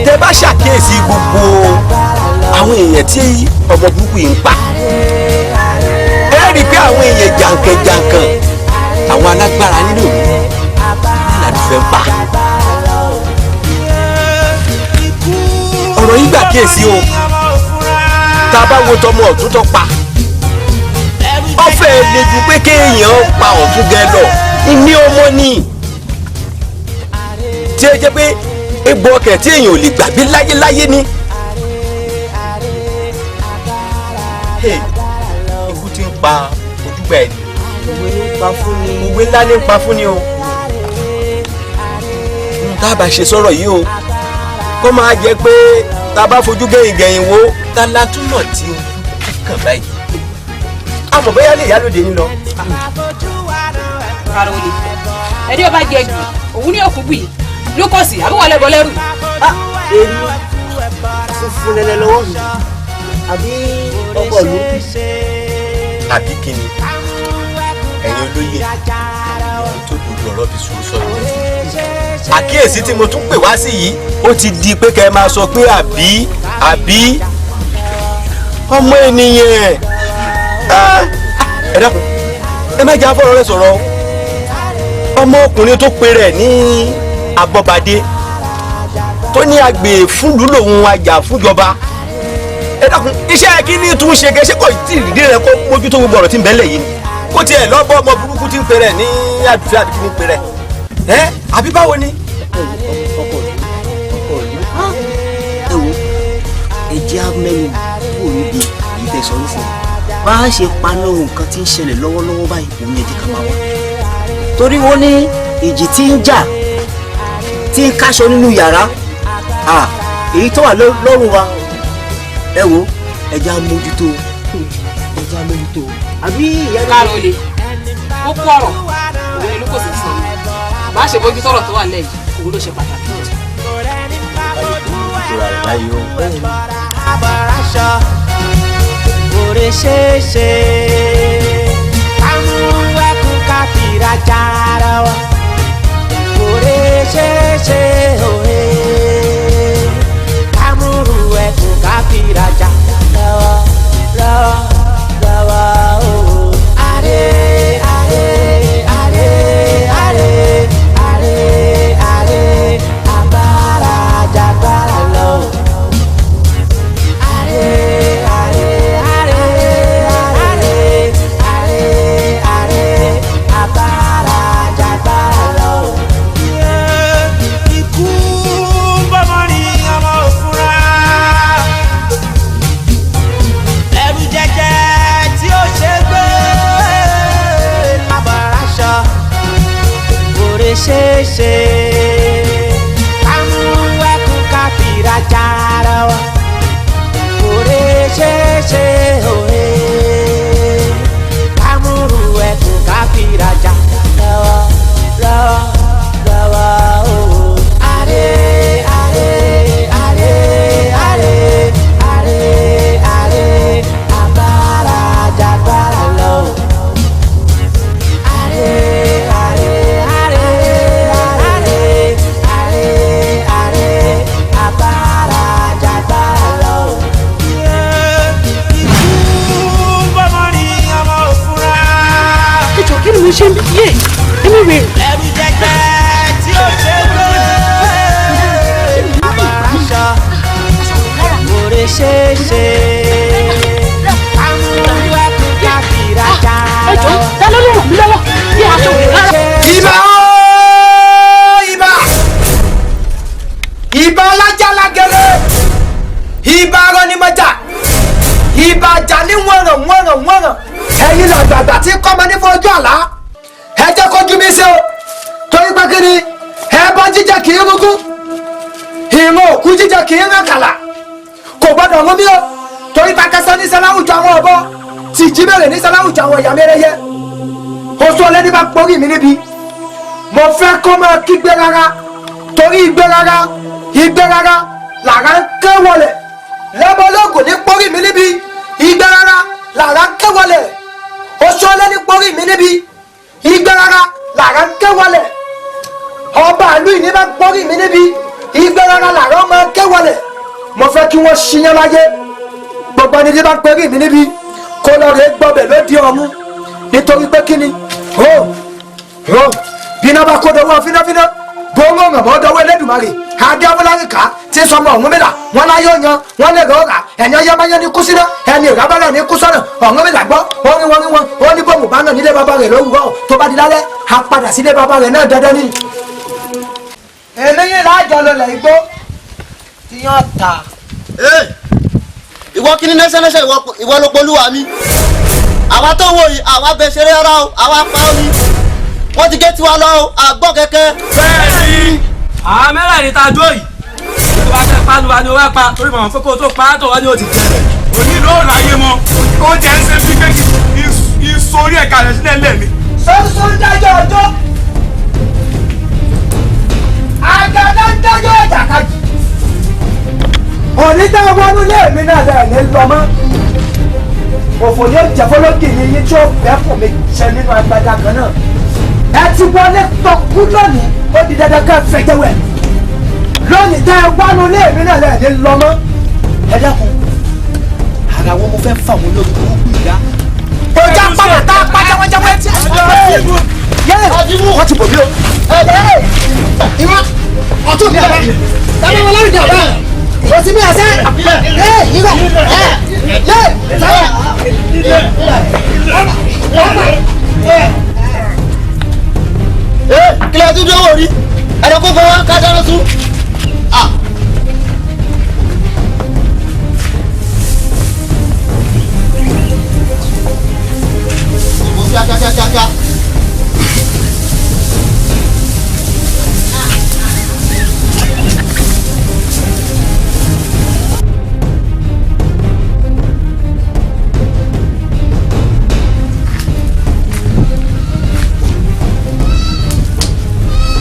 Speaker 10: Tẹ bá ṣàkíyèsí gbogbo àwọn èèyàn tí ọmọ burúkú yìí ń pa, ẹ rí i pé àwọn èèyàn jàǹkànjàǹkàn àwọn alágbára nínú ìlú làdúfẹ́ ń pa. Ọ̀rọ̀ yìí gbà kíyèsí o, tá a bá wo tọmọ ọ̀tún tó pa, ọ̀fẹ́ lè ju pé kéèyàn pa ọ̀tún gẹ lọ ní ọmọ ni tí ẹ jẹ́ pé egbò ọkẹ̀ tí èèyàn ò lè gbàgbé láyéláyé ni. Ikú ti ń pa ojúgbà ẹni, òwe ńlá ní ń pa fún ni o. Tá a bá ṣe sọ̀rọ̀ yìí o, kó máa jẹ́ pé tá a bá fojú gẹ̀yìn gẹ̀yìn wo ta la túmọ̀ tí o kàn báyìí. Àmọ́ bóyá lè yá lóde nílọ.
Speaker 15: Karoli, ẹni ọba jẹ gbì, òun ní òkú gbì, lúkọ̀sì àbúwọ̀ lẹ́bọ̀ lẹ́rù.
Speaker 7: Èmi funfun lẹ́lẹ́ lọ́wọ́ mi, àbí ọkọ̀ ló.
Speaker 10: Àbí kí ni ẹ̀yin olóyè tó gbogbo ọ̀rọ̀ fi sùn sọ̀rọ̀? Àkíyèsí tí mo tún pè wá sí yìí ó ti di pé kẹ́ ẹ máa sọ pé àbí àbí ọmọ ènìyàn. Ẹ dákun, ẹ má jẹ́ afọ́rọ́ rẹ sọ̀rọ̀. Ọmọkùnrin tó pe rẹ̀ ní Abọ́badé tó ní agbè fúnlùú lòun ajá fúnjọba, ẹ dákun, iṣẹ́ kí ni tún ṣe kẹ́sẹ́ kò tí ì rí rẹ kó mójútó gbogbo ọ̀rọ̀ tí ń bẹ lẹ̀ yìí ni kó tiẹ̀ lọ́bọ̀ ọmọ burúkú tí ń pe rẹ̀ ní àdùfẹ́ àbí kí ni ń pe rẹ̀ ẹ àbí báwo ni.
Speaker 7: Ọkọ ìlú, ẹ wo, ẹ jẹ́ á mẹ́nu kúrò níbi ìtẹ̀sán nísìnyí. Bá a ṣe paná nǹkan tí ń ṣẹlẹ̀ lọ́wọ́lọ́wọ́ báyìí òun yẹn jẹ́ ká máa wá. Torí wọ́n ní ìjì tí ń jà tí ń káṣọ nínú yàrá, èyí tó wà lọ́rùn wa, ẹ wo, ẹ jẹ́ á mójútó, ẹ jẹ́ á mójútó. Àbí ìyá mi.
Speaker 15: Kárólé, ó kú ọ̀rọ̀ òun ni lúkọ̀sì sọ ni bá a ṣe bójú tọ̀rọ̀ tó wà lẹ́yìn òun ló ṣe pàtàkì.
Speaker 13: Ṣe ṣe kámú ẹkún káfíra jára wa. ṣeéṣe kámú ẹkún káfíra jára wa kò lè ṣeéṣe òye kámúrú ẹkún káfíra jára wa lọ́wọ́ lọ́wọ́ o. Àrè àrè àrè àrè àrè àrè agbára jagbára lọ. Àrè àrè àrè àrè àrè àrè agbára jagbára lọ. Ikú bọ́mọ ní ọmọ òfúra.
Speaker 15: Ìjọ kí ni mo ṣe ń bí yé ẹni rè.
Speaker 13: Ẹrù jẹjẹ tí ó ṣe gbé. Aṣọ kò lè ṣeé ṣe.
Speaker 15: Ẹjọ ta ló lè ràn mí lọ́wọ́ bí aṣọ òkè lára.
Speaker 6: Ibà ooo ibà ibà alájà lágẹrẹ ibà arọ́nimọ́jà ibà ajá ní wọ̀nràn wọ̀nràn wọ̀nràn ẹ̀yin làgbàgbà tí kọ́mọ ní fojú àlá ẹ jẹ́ kójú mi ṣe o torí pé kí ni ẹbọ jíjẹ kì í rúgún ìran òkú jíjẹ kì í ràn kàlà kò gbọdọ̀ rún mi o torí pàkẹsọ ní sẹláwùjọ àwọn ọ̀bọ tí jíbẹ̀rẹ̀ ní sẹláwùjọ àwọn ìyá mẹ́rẹ́yẹ oṣù ọlẹ́ni bá porí mi níbi mo fẹ́ kó máa kígbe rárá torí igbe rárá igbe rárá làrá ń ké wọlé lẹ́bọ̀lógún ní porí mi níbi igbe rárá làrá ń ké wọlé oṣù ọlẹ́ni porí mi níbi igbe rárá làrá ń ké wọlé ọba ìlú ìní bá porí mi níbi igbe rárá làrá máa ké wọlé mo fẹ́ kí wọ́n ṣiyán láyé gbogbo ẹni tí bá porí mi níbi kó lọ rè gbọbẹ̀ lóde ọ̀run nítorí pé kí ni ho ho bíná bá kó dọwọ́ fínáfíná gbóngbó rànmọ́ dọwọ́ Ẹlẹ́dùmarè adéwọlárìká tí sọmọ Ọ̀rúnmìlà wọn láyé yan wọn lè rọra ẹ̀yàn yẹmáyé ní kúsínà ẹni ìrábàrà ní kúsọ̀nà Ọ̀rúnmìlà gbọ́ orin wọn wọn ó ní bòmù bá nà nílé bàbá rẹ̀ lówùúrọ̀ tó bá di lálẹ́ á padà sílé bàbá rẹ̀ náà dandan ni. Èmi yìí láàjọ lọlẹ̀ igbó tí yàn ta.
Speaker 7: Ìwọ kí ni nẹ́sẹ̀nẹ́sẹ̀ ìwọ ló polúwa mi àwa tó wò yìí àwa bẹ ṣeré rárá o àwa pa ó ni wọ́n ti gé tiwa lọ o àgbọ̀ kẹ́kẹ́.
Speaker 3: Bẹ́ẹ̀ni àwọn mẹ́rẹ̀ẹ̀rin tá a dúró yìí tó bá fẹ́ panu wa ni ó wá pa torí màmá kókó tó pa á tó wá ní ó ti jẹ.
Speaker 9: Òní ló ráyé mọ oúnjẹ ń ṣe bí kéèkì ìsorí ẹ̀ka rẹ̀ sílẹ̀ lẹ́ẹ̀ni.
Speaker 6: Sọ́nsọ́ ń dájọ́ ọjọ́ àgàdá ń dájọ́ ìjàkadì òní tá a wọnú ilé mi náà lẹ́ẹ̀ ní lọ mọ́ òfò ni ó jẹ́ fọlọ́gì ni yín tí ó bẹ́ fún mi jẹ nínú agbada kan náà ẹ ti wọlé tọkú lónìí ó di dandan ká fẹjẹwẹ lónìí tá ẹ wọnú ilé mi náà lẹ́ẹ̀ ní lọ mọ́ ẹ dákun ara wọn mo fẹ́ fà wọn lórí burúkú ìdá. Ọjà pàmò tá a pa jẹwẹjẹwẹ tí a yẹ wọ́n ti bò mí o. Ìwọ ọtún mi ọ̀rẹ́ tàbí wọn lórí ìdàgbà òsì mi àṣẹ ẹ ìwọ ẹ yẹ sáyà.
Speaker 7: Kílẹ̀ tún dúró wò rí ẹ̀rọ kó fọwọ́ ká dáná sún. Kíákíákíákíá.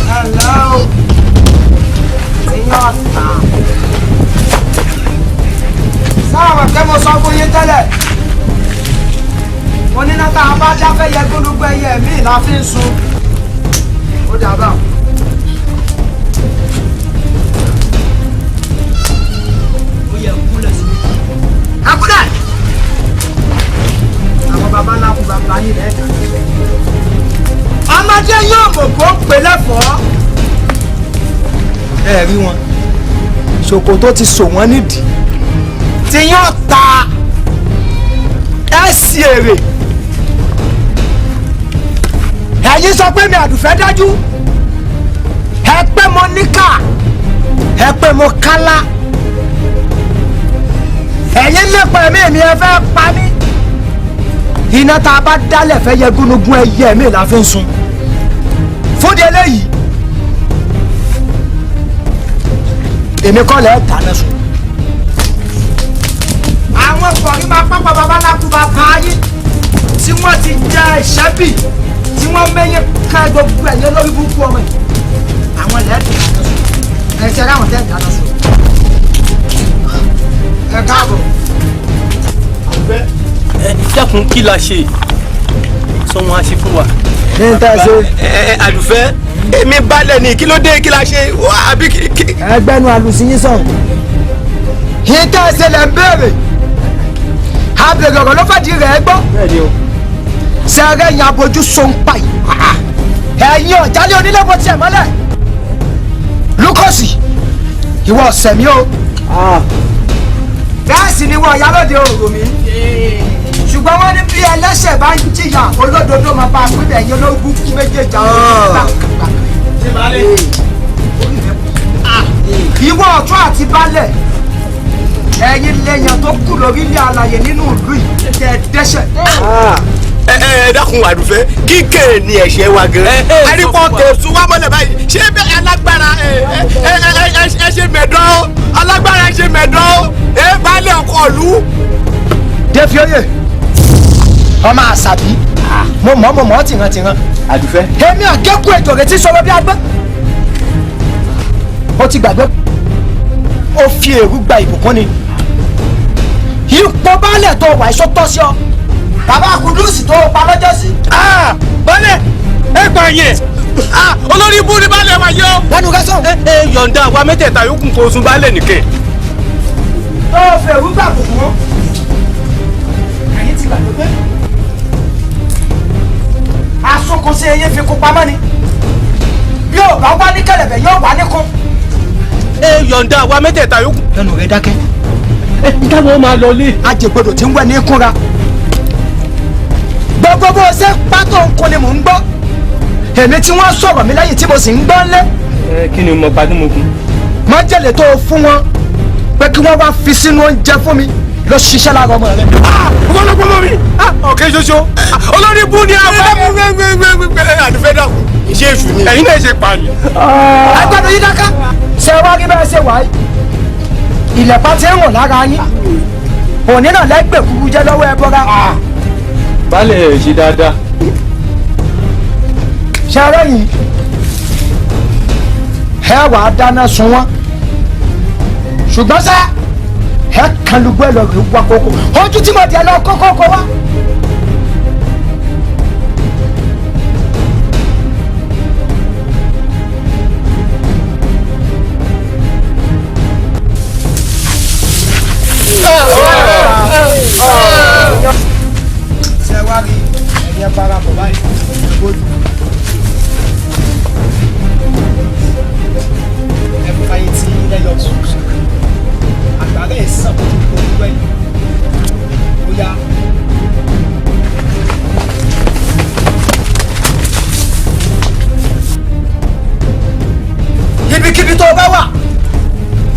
Speaker 6: Hello. Ti yàn ta. Sáwọn kẹ́ mo sọ fún yín tẹ́lẹ̀. Mo ní náà tá a bá dáfẹ́ yẹ gbólúgbó ẹyẹ mi la fi ń sun. Ó dà bá. Ó yẹ kúnlẹ̀ sí mi. Ẹ kúnlẹ̀! Àwọn baba ńlá kú baba yín lẹ́ẹ̀kan. Ọmọdé yóò mọ̀ kó pè lẹ́fọ̀ọ́. Ẹ rí wọn ṣòkòtò ti sò wọ́n nídìí tí yóò ta ẹ sì èrè. Ẹ̀yin sọ pé mi àdùfẹ́ dájú ẹ pé mo níkà ẹ pé mo kálá ẹ̀yin lépa ẹ̀mí mi ẹ fẹ́ pa mí. Iná tá a bá dálẹ̀ fẹ́ yẹ gúnugún ẹyẹ mi la fi ń sun. Fúdi eléyìí Èmi kọ́ lẹ́ẹ̀ dáná sun. Àwọn kọ̀ọ̀rí máa pápá babaláku bá pa ayé tí wọ́n ti jẹ ìṣẹ́bì tí wọ́n mẹ́yẹ ká gbogbo ẹ̀yẹ lórí burúkú ọmọ yìí. Àwọn lẹ́ẹ̀ dáná sun. Ẹ ṣe ráwọn tẹ́ dáná sun. Ẹ káàbọ̀.
Speaker 5: Ẹ dákun, kí la ṣe sọ wọn a ṣe fún wa.
Speaker 6: Ní ta ṣe.
Speaker 10: Ẹ Àdùfẹ́, èmi balẹ̀ ni, kí ló dé, kí la ṣe àbí kí.
Speaker 6: Ẹgbẹ́nu àlùsí yín sọ̀rọ̀. Yín tẹ́ ẹ ṣe lẹ̀ ń béèrè. Abèrè ọ̀rọ̀ ló fàdí rẹ̀ gbọ́. Sẹ́rẹ́ yẹn abojú so ń pa yìí. Ẹ̀yin ọ̀jálẹ̀ onílé bó tiẹ̀ mọ́lẹ̀. Lúkọ̀sì, ìwọ ọ̀sẹ̀ mi o. Bẹ́ẹ̀ sì ni wọ́n ìyálóde òrò mi. Ṣùgbọ́n wọ́n ní bí ẹlẹ́ṣẹ̀ bá ń jìyà, olódodo máa bá a pín bẹ̀ yín ológun kú méjèèjì àwọn olóògbé. Ìwọ ọ̀tún àti baálẹ̀, ẹ̀yin lèèyàn tó kù lórílẹ̀ alàyè nínú ìlú yìí tẹ́ ẹ dẹ́ṣẹ̀.
Speaker 10: Ẹ ẹ dákun Àdùfẹ́, kíkẹ́ ni ẹ̀ṣẹ̀ wa gan. Àríkọ́ tẹ̀sùn wa mọ́lẹ̀ báyìí, ṣé bẹ́ẹ̀ alágbára ẹ ẹ ẹ ṣe mẹ̀dán, alágbára ẹ ṣe mẹ̀dán, ẹ baálé ọkọ̀ ìlú.
Speaker 6: Défioyè ọmọ àṣàbí, mo mọ̀ tìrantìran.
Speaker 3: Àdùfẹ́.
Speaker 6: Èmi àgékù ètò rẹ̀ ti sọ̀rọ̀ bí agbọ́n. Ó ti gbàgbé ó fi èrú gba ìbùkún ni. Ipò baálẹ̀ tó wà iṣó tọ́ sí ọ. Bàbá Kùdùsì tó pa lọ́jọ́ sí.
Speaker 5: Baálẹ̀ ẹ gbà yẹn, olórí ibú ni baálẹ̀ wa yọ.
Speaker 6: Lẹ́nu rẹ sọ̀rọ̀.
Speaker 5: Ẹ yọ̀ǹda àwa mẹ́tẹ̀ẹ̀ta yòókù kó sun baálẹ̀ nìkẹ́.
Speaker 6: Tó o fi èrú gbà bùkún. Ẹ̀yin ti gbàgbé pé asunkun sí eyín fi kún pamọ́ ni. Bí ò bá wá ní kẹ̀lẹ̀bẹ̀ yóò wá ní kún.
Speaker 5: Ẹ yọ̀ǹda àwa mẹ́tẹ̀ẹ̀ta yòókù.
Speaker 6: Lẹ́nu rẹ dákẹ́.
Speaker 5: Ẹ káwọn máa lọ lé.
Speaker 6: Ajẹgbọdọ tí ń wẹ̀ ní kúnra. Gbogbo bó o ṣe pátó nǹkan ni mò ń gbọ́. Èmi tí wọ́n sọ̀rọ̀ mi lẹ́yìn tí mo sì ń gbọ́ ńlé.
Speaker 5: Ẹ kí ni mo pa tí mo kún.
Speaker 6: Májèlé tó o fún wọn pé kí wọ́n wá fi sínú oúnjẹ fún mi ló ṣiṣẹ́ lára ọmọ rẹ.
Speaker 5: Ọlọ́pàá mi ọ̀kẹ́ ṣoṣo olórí ibú ni àwọn.
Speaker 10: Àdùfẹ́ dákun, iṣẹ́ èṣù ni.
Speaker 5: Ẹ̀yin náà ṣe pààyàn.
Speaker 6: Agbádùn yín dáká ṣe wá rí bẹ́ẹ̀ ṣe wáyé. Ìlẹ̀pá ti ń wọ̀n lára yín. Òní náà lẹ́gbẹ̀ẹ́ kúkú jẹ́ lọ́wọ́ ẹ bọ́ra.
Speaker 5: Baálẹ̀ ẹ̀ ṣe dáadáa.
Speaker 6: Ṣe ara yìí ẹ wàá dáná sun wọn. Ṣùgbọ́n sá ẹ kan lùgbọ́ ẹ lọ rí wá kókó. Ojú tí mo dì ẹ lọ kókó kó wá. Ṣé wá rí ẹ̀yẹ bára bọ̀ báyìí? Ẹ fa etí lẹ́yọ̀ àgbàrá ẹ̀ sàn kó tó kó wẹ̀yìn. Ó yá. Ibikíbi tó o bá wà,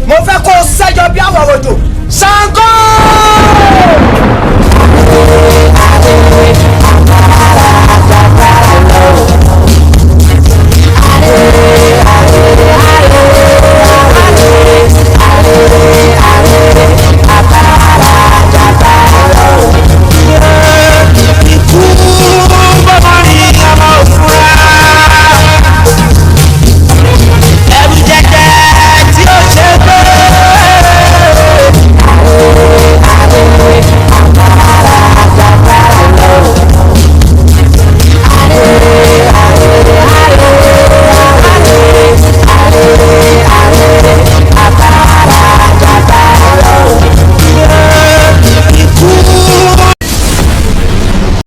Speaker 6: mo fẹ́ kó o ṣẹ́yọ bí àwọ̀ òjò. Ṣàngó!